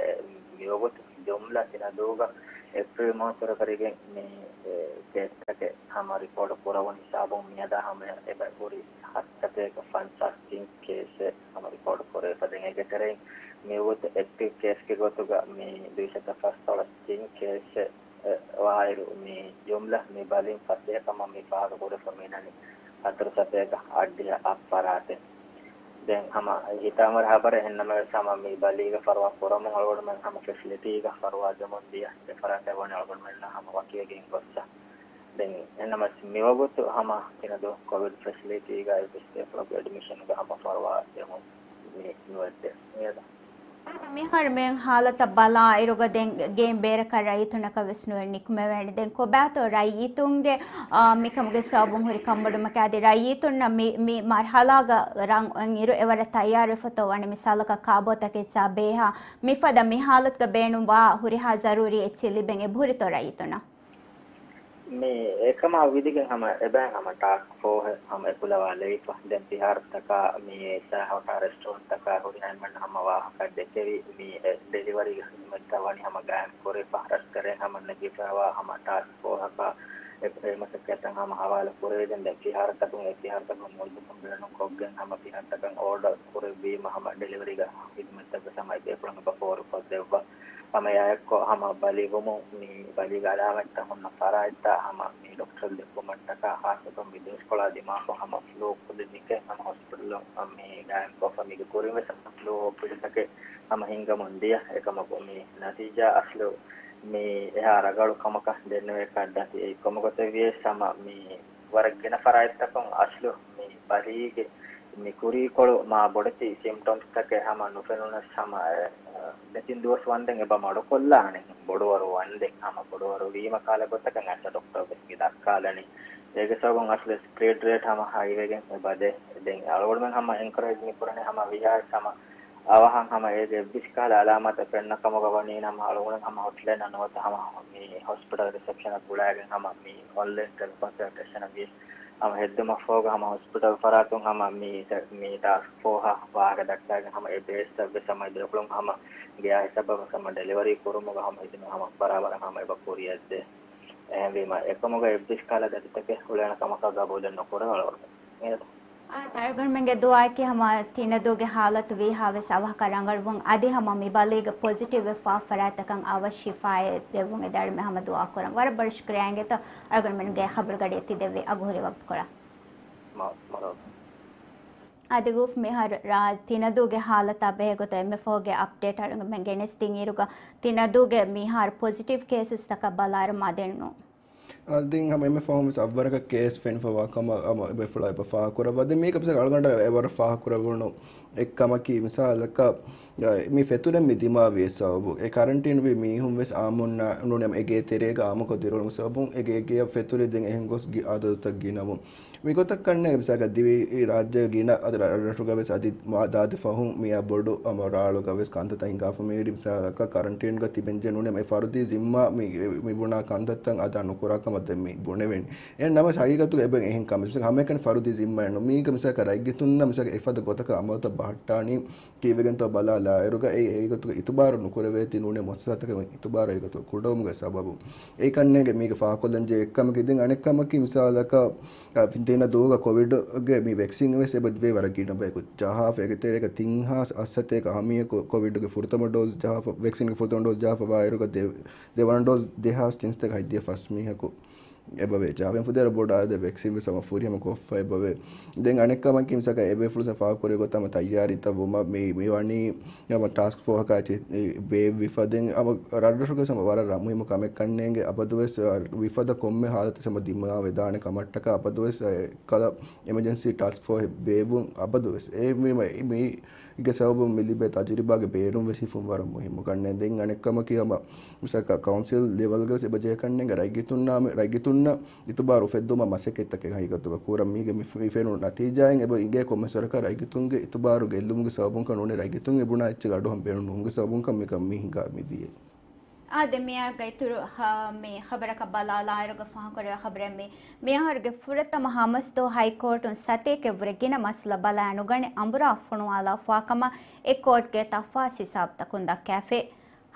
މިވަގުތު ޖުމްލަ ތިނަދޫގަ އޭޕްރީލް މަހު ސުރުކަރިގެން މި، އެ، ކޭސްތަކެއް ހަމަ ރިކޯޑު ކުރަވުނު ހިސާބުން މިއަދާ ހަމަޔަށް އެބަ ހުރި ހަތްސަތޭކަ ފަންސާސް ތިން ކޭސްއެއް ހަމަ ރިކޯޑު ކުރެވިފަ. ދެން އޭގެ ތެރެއިން މިވަގުތު އެކްޓިވް ކޭސްގެ ގޮތުގަ މި ދުއިސައްތަ ފަސްދޮޅަސް ތިން ކޭސްއެއް، އެ، ވާއިރު މި ޖުމްލަ މި ބަލިން ފަސޭހަ ކަމަށް މި ފާހަގަ ކުރެވިފަ މިދަނީ ހަތަރު ސަތޭކަ އަށްޑިހަ އަށް ފަރާތެއް. ދެން ހަމަ ހިތާމަވެރި ހަބަރެއް އެހެންނަމަވެސް ހަމަ މި ބަލީގަ ފަރުވާ ކުރަމުން އަޅުގަނޑުމެން ހަމަ ފެސިލިޓީގަ ފަރުވާ ދެމުން ދިޔަ ދެ ފަރާތެއް ވަނީ އަޅުގަނޑުމެންނަށް ހަމަ ވަކިވެގެން ގޮއްސަ. ދެން އެހެންނަމަވެސް މިވަގުތު ހަމަ ތިނަދޫ ކޮވިޑް ފެސިލިޓީގައި ވެސް ބޭފުޅަކު އެޑްމިޝަންގަ ހަމަ ފަރުވާ ދެމުން މި ނުވެއްދޭ. މިއަދަ. މިހާރު މި ހާލަތަށް ބަލާ އިރުގަ ދެން ގެއިން ބޭރަކަށް ރައްޔިތުންނަކަށް ވެސް ނުވެ ނިކުމެވޭނެ. ދެން ކޮބާތޯ ރައްޔިތުންގެ، އާ، މިކަމުގެ ސަބަބުން ހުރި ކަންބޮޑުމަކީ އަދި ރައްޔިތުންނަށް މި، މި މަރުހަލާގަ ރަނގަޅަށް އިރު އެވަރަށް ތައްޔާރުވެފަތޯ ވަނީ މިސާލަކަށް ކާބޯތަކެއް އެއްޗާ ބޭހާ މިފަދަ މި ހާލަތުގަ ބޭނުންވާ ހުރިހާ ޒަރޫރީ އެއްޗެއް ލިބެން އެބަހުރިތޯ ރައްޔިތުންނަށް؟ މި އެކަމާ ވިދިގެން ހަމަ އެބައިން ހަމަ ޓާސްކް ފޯހެއް ހަމަ އެކުލަވާލެވިފަ. ދެން ފިހާރަތަކާ މި ސައިހަމަ ރެސްޓޯރެންޓްތަކާ ހުރިހާ އެންމެން ހަމަ ވާހަކަ ދެކެވި މި އެ ޑެލިވަރީގެ ހިދުމަތްތައް ވަނީ ހަމަ ގާއިމް ކުރެވިފަ. ރަސްކަރެން ހަމަ ނެގިފައިވާ ހަމަ ޓާސްކް ފޯހަކާ އެ، އެ މަސައްކަތްތައް ހަމަ ހަވާލު ކުރެވިގެން ދެން ފިހާރަތަކުން އެ ފިހާރަތަކުން މުވައްޒަފުން ބޭނުން ކޮށްގެން ހަމަ ފިހާރަތަކަށް އޯޑަރ ކުރެއްވީމަ ހަމަ ޑެލިވަރީގެ ހިދުމަތްތައް ވެސް ހަމަ އެ ބޭފުޅުން އެބަ ފޯރުކޮށްދެއްވާ. ހަމަ އެއާއެއްކޮށް ހަމަ ބަލިވުމުން މި ބަލީގެ އަލާމަތްތައް ހުންނަ ފަރާތްތައް ހަމަ މި ޑޮކްޓަރު ދެއްކުމަށްޓަކާ ޚާއްޞަކޮށް މި ދުވަސްކޮޅާ ދިމާކޮށް ހަމަ ފްލޫ ކްލިނިކެއް ހަމަ ހޮސްޕިޓަލުން މި ގާއިމްކޮށްފަ. މީގެ ކުރިން ވެސް ހަމަ ފްލޫ އޯޕީޑީތަކެއް ހަމަ ހިންގަމުން ދިޔަ. އެކަމަކު މި ނަތީޖާ އަސްލު މި އެހާ ރަގަޅު ކަމަކަށް ދެންނެވޭކަށް ނެތް. އެއީ ކޮންމެ ގޮތެއް ވިޔަސް ހަމަ މި ވަރަށް ގިނަ ފަރާތްތަކުން އަސްލު މި ބަލީގެ މި ކުރީކޮޅު މާ ބޮޑެތި ސިމްޕްޓަމްސްތަކެއް ހަމަ ނުފެނުނަސް ހަމަ އެ، ދެތިން ދުވަސް ވަންދެން އެބަ މަޑުކޮށްލާނެ. ބޮޑުވަރު ވަންދެން ހަމަ ބޮޑުވަރު ވީމަ ކާލަ ގޮތަކަށް އައިސް ޑޮކްޓަރު ވެސް މި ދައްކާލަނީ. އޭގެ ސަބަބުން އަސްލު ސްޕްރެޑް ރޭޓް ހަމަ ހައިވެގެން އެބަދޭ. ދެން އަޅުގަނޑުމެން ހަމަ އެންކަރޭޖް މި ކުރަނީ ހަމަ ވީހާވެސް ހަމަ އަވަހަށް ހަމަ އޭގެ އެއްވިސް ކަހަލަ އަލާމާތެއް ފެންނަ ކަމުގަ ވަނީ ނަމަ އަޅުގަނޑު ހަމަ ހޮޓްލައިން ނުވަތަ ހަމަ މި ހޮސްޕިޓަލް ރިސެޕްޝަނަށް ގުޅާގެން ހަމަ މި އޮންލައިން ޓެލެ ކޮންސަލްޓޭޝަނަށް ވިޔަސް ހަމަ ހެއްދުމަށްފަހުގަ ހަމަ ހޮސްޕިޓަލް ފަރާތުން ހަމަ މި، މި ޓާސްކް ފޯހަށް ވާހަކަ ދައްކާގެން ހަމަ އެ ބޭސްތައް ވެސް ހަމަ އެ ބޭފުޅުން ހަމަ ގެޔާ ހިސާބަށް ވެސް ހަމަ ޑެލިވަރީ ކުރުމުގަ ހަމަ ހިދުމަތް ހަމަ ބަރާބަރަށް ހަމަ އެބަ ކުރިއަށްދޭ. އެހެންވީމަ އެކަމުގަ އެއްވިސް ކަހަލަ ދަތިތަކެއް އުޅޭނެ ކަމަކަށް ގަބޫލެއް ނުކުރޭ އަޅުގަނޑު. އާދެ، އަޅުގަނޑުމެންގެ ދުޢާއަކީ ހަމަ ތިނަދޫގެ ހާލަތު ވީހާވެސް އަވަހަކަށް ރަނގަޅުވުން، އަދި ހަމަ މި ބަލީގަ ޕޮޒިޓިވް ވެފާ ފަރާތްތަކަށް އަވަށް ޝިފާއެއް ދެއްވުން އެދާނަމޭ ހަމަ ދުޢާ ކުރަން. ވަރަށް ބޮޑަށް ޝުކުރިއްޔާ އިނގޭތޯ އަޅުގަނޑުމެންގެ ޚަބަރުގަޑިއަށް ތި ދެއްވި އަގުހުރި ވަގުތުކޮޅަށް. މަ-، މަރުޙަބާ. އަދި ގުފް މިހާރު ރާ ތިނަދޫގެ ހާލަތާ ބެހޭގޮތަށް އެންމެ ފަހުގެ އަޕްޑޭޓް އަޅުގަނޑުމެން ގެނެސްދިން އިރުގަ ތިނަދޫގެ މިހާރު ޕޮޒިޓިވް ކޭސަސްތަކަށް ބަލާއިރު މަދެއްނު. އަދި ހަމަ އެންމެ ފަހުން ވެސް އަށްވަރަކަށް ކޭސް ފެނިފަވާ ކަމަށް އަމަ އެބޭފުޅާ އެބަ ފާހަގަކުރައްވާ. އަދި މީގަ މިސާލަކަށް އަޅުގަނޑަށް އެވަރަށް ފާހަގަކުރެވުނު އެއްކަމަކީ މިސާލަކަށް އަ، މި ފެތުރެއް މި ދިމާވި ސަބަބު، އެ ކަރަންޓީން ވި މީހުން ވެސް އާއްމުންނާ ނޫނީ އެ ގޭ ތެރޭގަ އާއްމުކޮށް ދިރިއުޅުމުގެ ސަބަބުން އެ ގޭ ގެޔަށް ފެތުރި ދެން އެހެން ގޮސް ގި-، އަދަދުތައް ގިނަވުން. މިގޮތަށް ކަންނޭނގެ މިސާލަކަށް ދިވެހި ރާއްޖޭގަ ގިނަ އަދި ރަށްރަށުގަ ވެސް އަދި މާ ދާދި ފަހުން މިއާ ބޮޑު އަމަ ރާޅުގަ ވެސް ކަންތައްތައް ހިނގާފަ މިހިރީ މިސާލަކަށް ކަރަންޓީންގަ ތިބެންޖެހޭ ނޫނީ އެ ފަރުދީ ޒިންމާ މި، މި ބުނާ ކަންތައްތައް އަދާ ނުކުރާ ކަމަށް ދެން މި ބުނެވެނީ. އެހެން ނަމަވެސް ހަގީގަތުގަ އެބަ އެހެން ކަމެއް ހަމައެކަނި ފަރުދީ ޒިންމާއެއް ނޫން. މީގަ މިސާލަކަށް ރައްޔިތުންނަށް މިސާލަކަށް އެފަދަ ގޮތަކަށް އަމަލުތައް ބަހައްޓާނީ ކީއްވެގެންތޯ ބަލާލާއިރުގަ އެ، އެގޮތުގަ އިތުބާރު ނުކުރެވޭތީ ނޫނީ މުއައްސަސާތަކަށް އިތުބާރު އެގޮތު ކުޑަވުމުގެ ސަބަބުން. އެ ކަންނޭނގެ މީގަ ފާހަގަކޮށްލަންޖެހޭ އެއްކަމަކީ ދެން އަނެއްކަމަކީ މިސާލަކަށް، އަ، ތިނަ ދޫގަ ކޮވިޑްގެ މި ވެކްސިން ވެސް އެބަ ދިވެހި ވަރަށް ގިނަ ބަޔަކު ޖަހާފަ. އޭގެ ތެރޭގަ ތިން ހާސް އަށްސަތޭކަ ހަމައަކު ކޮވިޑްގެ ފުރަތަމަ ޑޯޒް ޖަހާފަ، ވެކްސިންގެ ފުރަތަމަ ޑޯޒް ޖަހާފަ ވާއިރުގަ ދެ-، ދެވަނަ ޑޯޒް ދެހާސް ތިންސަތޭކަ ހަތްދިހަ ފަސް މީހަކު އެބަވޭ. ޖަހާފައިން ފުދޭވަރަށް ބޮޑު އަދަދެއް ވެކްސިން ވެސް ހަމަ ފުރިހަމަ ކޮށްފަ އެބަވޭ. ދެން އަނެއްކަމަކީ މިސާލަކަށް އެބޭފުޅުން ފާހަގަކުރި ގޮތަށް ހަމަ ތައްޔާރީތައް ވުމަށް މި، މި ވަނީ ހަމަ ޓާސްކް ފޯހަކާ ޗި-، ބޭއްވިފަ. ދެން ހަމަ ރަށްރަށުގަ ހަމަ ވަރަށް ރަ-، މުހިއްމު ކަމެއް ކަންނޭނގެ އަބަދުވެސް، އަ، ވިފަދަ ކޮންމެ ހާލަތެއް ހަމަ ދިމާވެދާނެ ކަމަށްޓަކާ އަބަދުވެސް، އެ، ކަލަ އެމަޖެންސީ ޓާސްކް ފޯހެއް ބޭއްވުން އަބަދުވެސް. އެ މި، މި، މީގެ ސަބަބުން މި ލިބޭ ތަޖުރިބާގެ ބޭނުން ވެސް ހިފުން ވަރަށް މުހިއްމު ކަންނޭނގެ. ދެން އަނެއްކަމަކީ ހަމަ މިސާލަކަށް ކައުންސިލް ލެވެލްގަ ވެސް އެބަ ޖެހޭ ކަންނޭނގެ ރައްޔިތުންނާ، ރައްޔިތުންނަށް އިތުބާރު އުފެއްދުމަށް މަސައްކަތްތަކެއް ހަގީގަތުގަ ކުރަން. މީގެ މި، މި ފެނުނު ނަތީޖާއިން އެބަ އިނގޭ ކޮންމެސް ވަރަކަށް ރައްޔިތުންގެ އިތުބާރު ގެއްލުމުގެ ސަބަބުން ކަން ނޫނީ ރައްޔިތުން އެ ބުނާ އެއްޗެއް އަޑު ހަމަ ބޭނުން ނޫންގެ ސަބަބުން ކަން މިކަން މި ހިނގާ މިދިޔަ. އާދެ، މިއާގައި އިތުރު ހަ-، މި ޚަބަރަކަށް ބަލާލާއިރުގަ ފާހަގަކުރެވޭ ޚަބަރެއް މި، މިއަހަރުގެ ފުރަތަމަ ހަމަސްދުވަހު ހައިކޯޓުން ސަތޭކައެއްވުރެ ގިނަ މައްސަލަ ބަލާ ނުގަނެ އަނބުރާ ފޮނުވާލާފަވާ ކަމަށް އެ ކޯޓްގެ ތަފާސް ހިސާބުތަކުން ދައްކާފަ.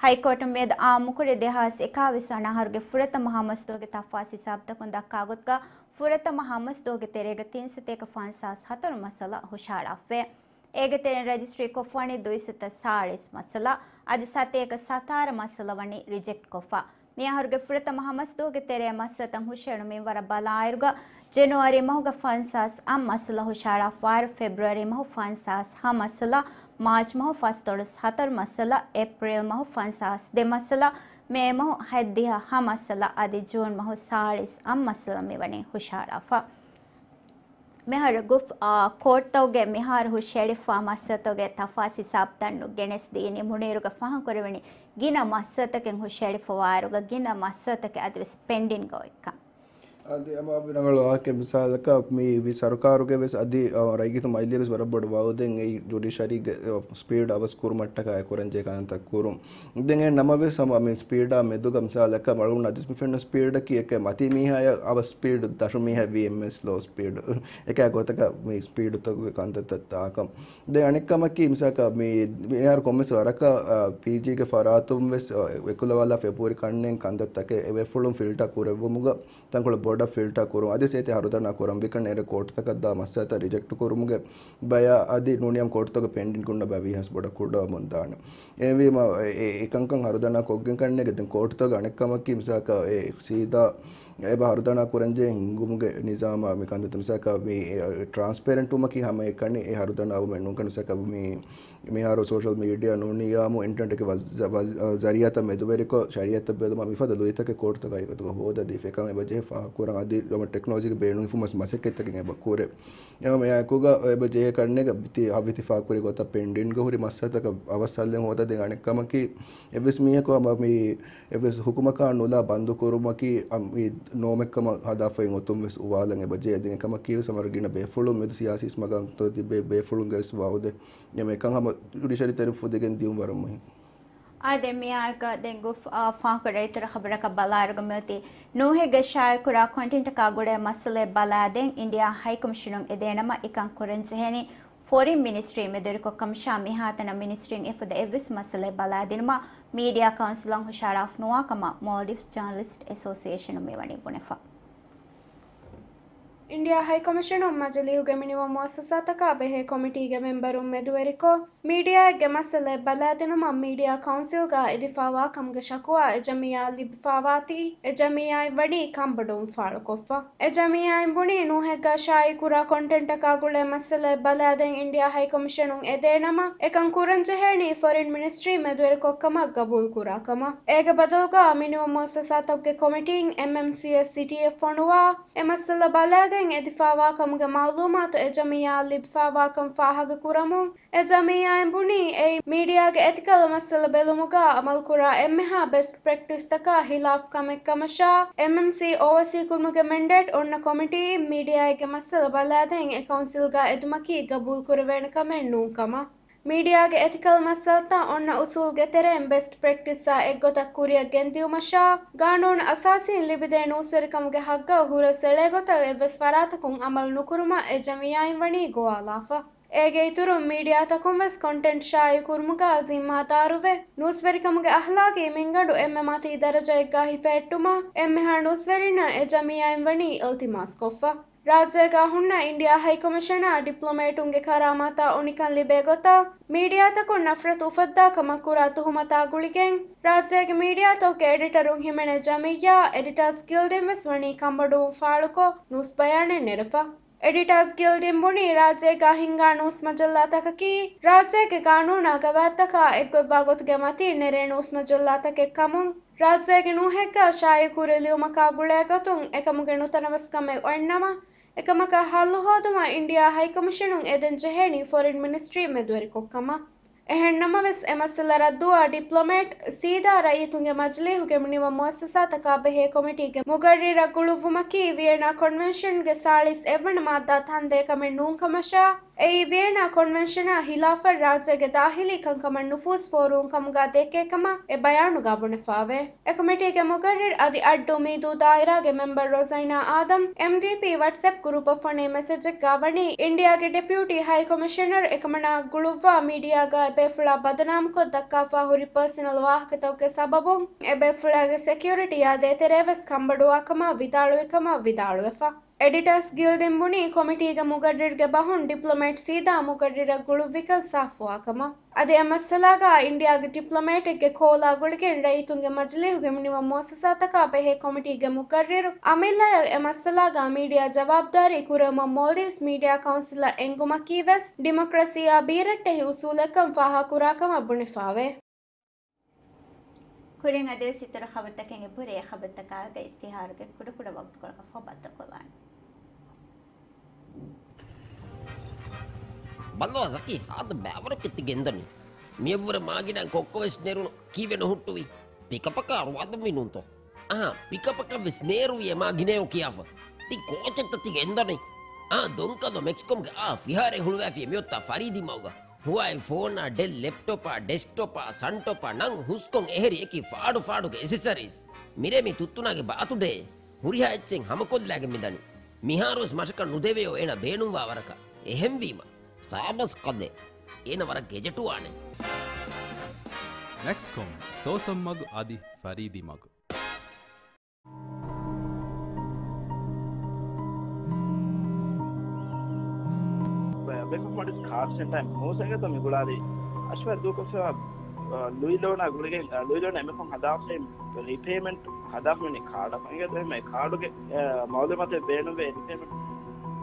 ހައިކޯޓުން މިއަދު އާއްމުކުރި ދެހާސް އެކާވީސް ވަނަ އަހަރުގެ ފުރަތަމަ ހަމަސްދުވަހުގެ ތަފާސް ހިސާބުތަކުން ދައްކާ ގޮތުގަ ފުރަތަމަ ހަމަސްދުވަހުގެ ތެރޭގަ ތިންސަތޭކަ ފަންސާސް ހަތަރު މައްސަލަ ހުށަހަޅާފަ. އޭގެ ތެރެއިން ރަޖިސްޓްރީ ކޮށްފަވަނީ ދުއިސައްތަ ސާޅީސް މައްސަލަ، އަދި ސަތޭކަ ސަތާރަ މައްސަލަ ވަނީ ރިޖެކްޓް ކޮށްފަ. މިއަހަރުގެ ފުރަތަމަ ހަމަސްދުވަހުގެ ތެރޭ މައްސަލަތައް ހުށަހެޅުމުގެ މިންވަރަށް ބަލާއިރުގަ، ޖެނުއަރީ މަހުގަ ފަންސާސް އަށް މައްސަލަ ހުށަހަޅާފަވާއިރު، ފެބްރުއަރީ މަހު ފަންސާސް ހަ މައްސަލަ، މާޗް މަހު ފަސްދޮޅަސް ހަތަރު މައްސަލަ، އޭޕްރީލް މަހު ފަންސާސް ދެ މައްސަލަ، މޭ މަހު ހަތްދިހަ ހަ މައްސަލަ، އަދި ޖޫން މަހު ސާޅީސް އަށް މައްސަލަ މިވަނީ ހުށަހަޅާފަ. މިހާރު ގުފް، އާ، ކޯޓްތަކުގެ މިހާރު ހުށަހެޅިފަ މައްސަލަތަކުގެ ތަފާސް ހިސާބުތައް ގެނެސްދީނީ މުނީރުގެ ފާހަގަކުރެވެނީ ގިނަ މައްސަލަތަކެއް ހުށަހެޅިފަވާއިރުގަ ގިނަ މައްސަލަތަކެއް އަދިވެސް ޕެންޑިންގ އޮތްކަން. އަދި އަމާ ރަނގަޅު ވާހަކަ މިސާލަކަށް މި، މި ސަރުކާރުގެ ވެސް އަދި، އަ، ރައްޔިތު މަޖިލީހަށް ވެސް ވަރަށް ބޮޑު ވައުދެއް އެއީ ޖުޑިޝަރީގެ، އަ، ސްޕީޑް އަވަސް ކުރުމަށްޓަކާ އެ ކުރަންޖެހޭ ކަންތައް ކުރުން. ދެން އެ ނަމަވެސް ހަމަ މި ސްޕީޑާ މެދުގަ މިސާލަކަށް އަޅުގަނޑު އަދިވެސް މި ފެންނަ ސްޕީޑަކީ އެކެއް މަތީ މީހާޔަށް އަވަސް ސްޕީޑް ދަށު މީހާ ވީ އެމް އެސް ލޯ ސްޕީޑް. އެކާ ގޮތަކަށް މި ސްޕީޑުތަކުގެ ކަންތައްތައް ތާކަން. ދެން އަނެއްކަމަކީ މިސާލަކަށް މި، މިހާރު ކޮންމެސް ވަރަކަށް، އަ، ޕީޖީގެ ފަރާތުން ވެސް، އަ، އެކުލަވާލާފަ އެބަހުރި ކަންނޭނގެ ކަންތައްތަކެއް އެބޭފުޅުން ފިލްޓާ ކުރެއްވުމުގަ ތަންކޮޅެއް ބޮޑަށް ފިލްޓާ ކުރުން. އަދި ސޭތެ ހަރުދަނާ ކުރަން ވިކަން އެރެ ކޯޓުތަކަށް ދާ މައްސަލަތައް ރިޖެކްޓް ކުރުމުގެ ބަޔާ އަދި ނޫނީ ކޯޓުތަކުގަ ޕެންޑިން ކުންނަ ބަޔާ ވީހާސް ބޮޑަށް ކުޑަވަމުން ދާނެ. އެހެންވީމަ އެ، އެ، އެކަންކަން ހަރުދަނާ ކޮށްގެން ކަންނޭނގެ ދެން ކޯޓުތަކުގެ އަނެއްކަމަކީ މިސާލަކަށް އެ ސީދާ އެބަ ހަރުދަނާ ކުރަންޖެހޭ ހިންގުމުގެ ނިޒާމާ މި ކަންތައް މިސާލަކަށް މި، އެ، ޓްރާންސްޕޭރެންޓް ވުމަކީ ހަމައެކަނި އެ ހަރުދަނާ ވުމެއް ނޫން ކަން މިސާލަކަށް މި މިހާރު ސޯޝަލް މީޑިއާ ނޫނީ އާއްމު އިންޓަރނެޓްގެ ވަޒް-، ވަޒް-، ޒަރީއާތަށް މެދުވެރިކޮށް، ޝަރީއަތަށް ބެލުމަށް މިފަދަ ލުއިތަކެއް ކޯޓުތަކަށް އެގޮތުގަ ހޯދާދީފަ. އެކަން އެބަޖެހޭ ފާހަގަކުރަން އަދި ހަމަ ޓެކްނޮލޮޖީގެ ބޭނުން ހިފުމަށް މަސައްކަތްތަކެއް އެބަ ކުރޭ. އެހެންވެ އެއާއެކުގަ އެބަ ޖެހޭ ކަންނޭނގެ ހަވިތި ފާހަގަކުރި ގޮތަށް ޕެންޑިންގ ހުރި މައްސަލަތަކަށް އަވަސް ހައްލެއް ހޯދާ ދޭން. އަނެއްކަމަކީ އެއްވެސް މީހަކު ހަމަ މި އެއްވެސް ހުކުމަކާ ނުލާ ބަންދު ކުރުމަކީ އަ، މި ނޯމެއްކަމަށް ހަދާފައި އޮތުން ވެސް އުވާލަން އެބަޖެހޭ. ދެން އެކަމަކީ ވެސް ހަމަ ގިނަ ބޭފުޅުން މެދު ސިޔާސީ މަގާމްތައް ތިބޭ ބޭފުޅުންގެ ވެސް ވައުދެއް. އެމެ އެކަން ހަމަ ޖުޑިޝަރީ ތެރެއިން ފުދިގެން ދިޔުން ވަރަށް މުހިން. އާދެ، މިއާއެކު ދެން ގުފް، އާ، ފާހަގަކުރާ އިތުރު ޚަބަރަކަށް ބަލާއިރުގަ މިއޮތީ ނޫހެއްގެ ޝާއިޢުކުރާ ކޮންޓެންޓަކާ ގުޅޭ މައްސަލައެއް ބަލާދޭން އިންޑިއާ ހައިކޮމިޝަނުން އެދޭނަމަ އެކަން ކުރަންޖެހޭނީ ފޮރިން މިނިސްޓްރީ މެދުވެރިކޮށް ކަމަށާ މިހާތަނަށް މިނިސްޓްރީން އެފަދަ އެއްވެސް މައްސަލައެއް ބަލާދިނުމަށް މީޑިއާ ކައުންސިލަށް ހުށަހަޅާފަ ނުވާ ކަމަށް މޯލްޑިވްސް ޖާނަލިސްޓް އެސޯސިއޭޝަނުން މިވަނީ ބުނެފަ. އިންޑިއާ ހައިކޮމިޝަނުން މަޖިލީހުގެ މިނިވަން މުއައްސަސާތަކާ ބެހޭ ކޮމިޓީގެ މެމްބަރުން މެދުވެރިކޮށް، މީޑިއާއެއްގެ މައްސަލައެއް ބަލާދިނުމަށް މީޑިއާ ކައުންސިލްގަ އެދިފާވާކަމުގެ ޝަކުވާ އެ ޖަމިއްޔާއަށް ލިބިފާވާތީ، އެ ޖަމިއްޔާއިން ވަނީ ކަންބޮޑުވުން ފާޅުކޮށްފަ. އެ ޖަމިއްޔާއިން ބުނީ، ނޫހެއްގަ ޝާއިޢުކުރާ ކޮންޓެންޓަކާ ގުޅޭ މައްސަލައެއް ބަލާދޭން އިންޑިއާ ހައިކޮމިޝަނުން އެދޭނަމަ، އެކަން ކުރަންޖެހޭނީ ފޮރިން މިނިސްޓްރީ މެދުވެރިކޮށްކަމަށް ގަބޫލުކުރާކަމަށް. އޭގެ ބަދަލުގަ މިނިވަން މުއައްސަސާތަކުގެ ކޮމިޓީން އެމްއެމްސީއެސް ސިޓީއެއް ފޮނުވާ، އެ މައްސަލަ ބަލާދޭން އެދިފާވާކަމުގެ މައުލޫމާތު އެ ޖަމިއްޔާއަށް ލިބިފާވާކަން ފާހަގަކުރަމުން، އެ ޖަމިއްޔާއިން ބުނީ، އެއީ މީޑިއާގެ އެތިކަލް މައްސަލަ ބެލުމުގަ އަމަލުކުރާ އެންމެހާ ބެސްޓް ޕްރެކްޓިސްތަކާ ހިލާފް ކަމެއް ކަމަށާ، އެމްއެމްސީ އޯވަސީކުރުމުގެ މެންޑޭޓް އޮންނަ ކޮމިޓީއިން މީޑިއާއެއްގެ މައްސަލަ ބަލާދޭން އެ ކައުންސިލްގަ އެދުމަކީ ގަބޫލުކުރެވޭނެ ކަމެއް ނޫން ކަމަށް. މީޑިއާގެ އެތިކަލް މައްސަލަތައް އޮންނަ އުސޫލްގެ ތެރެއިން ބެސްޓް ޕްރެކްޓިސްއާ އެއްގޮތަށް ކުރިއަށް ގެންދިއުމަށާ، ގާނޫނު އަސާސީން ލިބިދޭ ނޫސްވެރިކަމުގެ ހައްގަށް ހުރަސް އެޅޭ ގޮތަށް އެއްވެސް ފަރާތަކުން އަމަލު ނުކުރުމަށް އެ ޖަމިއްޔާއިން ވަނީ ގޮވާލާފަ. އޭގެ އިތުރުން، މީޑިއާތަކުން ވެސް ކޮންޓެންޓް ޝާއިޢުކުރުމުގަ ޒިންމާދާރުވެ، ނޫސްވެރިކަމުގެ އަހްލާގީ މިންގަނޑު އެންމެ މަތީ ދަރަޖައެއްގަ ހިފެހެއްޓުމަށް އެންމެހާ ނޫސްވެރިންނަށް އެ ޖަމިއްޔާއިން ވަނީ އިލްތިމާސްކޮށްފަ. ރާއްޖޭގަ ހުންނަ އިންޑިއާ ހައިކޮމިޝަނާ ޑިޕްލޮމޭޓުންގެ ކަރާމާތާ އުނިކަން ލިބޭ ގޮތަށް، މީޑިއާތަކުން ނަފްރަތު އުފައްދާ ކަމަށް ކުރާ ތުހުމަތާ ގުޅިގެން، ރާއްޖޭގެ މީޑިއާތަކުގެ އެޑިޓަރުން ހިމެނޭ ޖަމިއްޔާ އެޑިޓާސް ގިލްޑިން ވެސް ވަނީ ކަންބޮޑުވުން ފާޅުކޮށް، ނޫސް ބަޔާނެއް ނެރެފަ. އެޑިޓާސް ގިލްޑިން ބުނީ، ރާއްޖޭގަ ހިންގާ ނޫސް މަޖައްލާތަކަކީ، ރާއްޖޭގެ ގާނޫނާ ގަވާއިދުތަކާ އެއްގޮތްވާ ގޮތުގެ މަތީން ނެރޭ ނޫސް މަޖައްލާތަކެއް ކަމުން، ރާއްޖޭގެ ނޫހެއްގަ ޝާއިޢުކުރެ ލިޔުމަކާ ގުޅޭ ގޮތުން އެކަމުގެ ނުތަނަވަސްކަމެއް އޮތްނަމަ، އެކަމަކަށް ހައްލު ހޯދުމަށް އިންޑިއާ ހައިކޮމިޝަނުން އެދެން ޖެހޭނީ ފޮރިން މިނިސްޓްރީ މެދުވެރިކޮށްކަމަށް. އެހެންނަމަވެސް، އެ މައްސަލަ ރައްދުވާ ޑިޕްލޮމޭޓް ސީދާ ރައްޔިތުންގެ މަޖިލީހުގެ މިނިވަން މުއައްސަސާތަކާ ބެހޭ ކޮމިޓީގެ މުގައްރިރަށް ގުޅުއްވުމަކީ، ވިއެނާ ކޮންވެންޝަންގެ ސާޅީސް އެއްވަނަ މާއްދާ ތަންދޭ ކަމެއް ނޫން ކަމަށާ، އެއީ ވިއެނާ ކޮންވެންޝަނާ ހިލާފަށް ރާއްޖޭގެ ދާހިލީ ކަންކަމަށް ނުފޫޒް ފޯރުވުން ކަމުގާ ދެއްކޭ ކަމަށް އެ ބަޔާނުގާ ބުނެފާވޭ. އެކޮމިޓީގެ މުގައްރިރު އަދި އައްޑޫ މީދޫ ދާއިރާގެ މެމްބަރު ރޮޒައިނާ އާދަމް، އެމްޑީޕީ ވަޓްސްއެޕް ގްރޫޕަށް ފޮނި މެސެޖެއްގާ ވަނީ، އިންޑިއާގެ ޑެޕިއުޓީ ހައި ކޮމިޝަނަރު އެކަމަނާ ގުޅުއްވާ މީޑިއާގާ އެބޭފުޅާ ބަދުނާމުކޮށް ދައްކާފާ ހުރި ޕާސަނަލް ވާހަކަތަކުގެ ސަބަބުން އެބޭފުޅާގެ ސެކިއުރިޓީއާ ދޭތެރޭ ވެސް ކަންބޮޑުވާ ކަމަށް ވިދާޅުވި ކަމަށް ވިދާޅުވެފަ. އެޑިޓާސް ގިލްޑިން ބުނީ، ކޮމިޓީގެ މުގައްރިރުގެ ބަހުން ޑިޕްލޮމޭޓް ސީދާ މުގައްރިރަށް ގުޅުއްވިކަން ސާފުވާކަމަށް. އަދި އެ މައްސަލާގާ އިންޑިއާގެ ޑިޕްލޮމޭޓެއްގެ ކޯލާ ގުޅިގެން ރައްޔިތުންގެ މަޖިލީހުގެ މިނިވަން މުއައްސަސާތަކާ ބެހޭ ކޮމިޓީގެ މުގައްރިރު އަމިއްލަޔަށް އެ މައްސަލާގާ މީޑިއާ ޖަވާބުދާރީ ކުރެވުމަށް މޯލްޑިވްސް މީޑިއާ ކައުންސިލަށް އެންގުމަކީ ވެސް ޑިމޮކްރަސީއާ ބީރައްޓެހި އުސޫލެއްކަން ފާހަގަކުރާ ކަމަށް ބުނެފާވޭ. ކުރިން އަދިވެސް އިތުރު ޚަބަރުތަކެއް އެބަހުރޭ. އެ ޚަބަރުތަކާގެ އިސްތިހާރުގެ ކުޑަކުޑަ ވަގުތުކޮޅަކަށް ފަހު ބައްދަލުކޮށްލާނެ. ބައްލަވާ ޒަކީ، ހާދަ ބައިވަރު ކެތި ގެންދަނީ. މިއަށްވުރެ މާގިނަ ކޮއްކޮވެސް ނެރުނު ކީއްވެ ނުހުއްޓުވީ؟ ޕިކަޕަކާ އަރުވާދަންވީ ނޫންތޯ؟ އާ، ޕިކަޕަކަށް ވެސް ނޭރުވި އެ މާގިނަޔޯ ކިޔާފަ. ތި ކޯޗެއްތަ ތި ގެންދަނީ؟ އާ، ދޮންކަލޯ މެކްސްކޮމްގެ އާ ފިހާރައެއް ހުޅުވާފި މިއޮތާ ފަރީދީ މަގުގަ. ހުވާއި ފޯނާ، ޑެލް ލެޕްޓޮޕާ، ޑެސްކްޓޮޕާ، ސަންޓޮޕާ ނަން ހުސްކޮން އެހެރި އެކި ފާޑު ފާޑުގެ އެސެސަރީސް. މިރޭ މި ތުއްތުނާގެ ބާތުޑޭ. ހުރިހާ އެއްޗެއް ހަމަކޮށްލާގެން މިދަނީ. މިހާރުވެސް މަށަކަށް ނުދެވެޔޯ އޭނަ ބޭނުންވާ ވަރަކަށް. އެހެންވީމަ، ސާބަސް ކަލޭ. އޭނަ ވަރަށް ގެޖެޓުވާނެ. މެކްސްކޮމް، ސޯސަން މަގު އަދި ފަރީދީ މަގު. ބެ-، ބެކޮށް މޮޑިސް ކާޑް ސެންޓަރ މޫސަގެތަ މި ގުޅާލީ އަޝްވާ ދޫކޮށްފައިވާ، އަ، ލުއި ލޯނާ ގުޅިގެން، އަ، ލުއި ލޯނާ އެމެފުން ހަދާފައި ރީޕޭމަންޓް ހަދާފަ މި ކާޑަކަށް އިނގޭތޯ އެހެންމެ ކާޑުގެ، އެ، މައުލޫމާތެއް ބޭނުންވޭ ރީޕޭމަންޓް.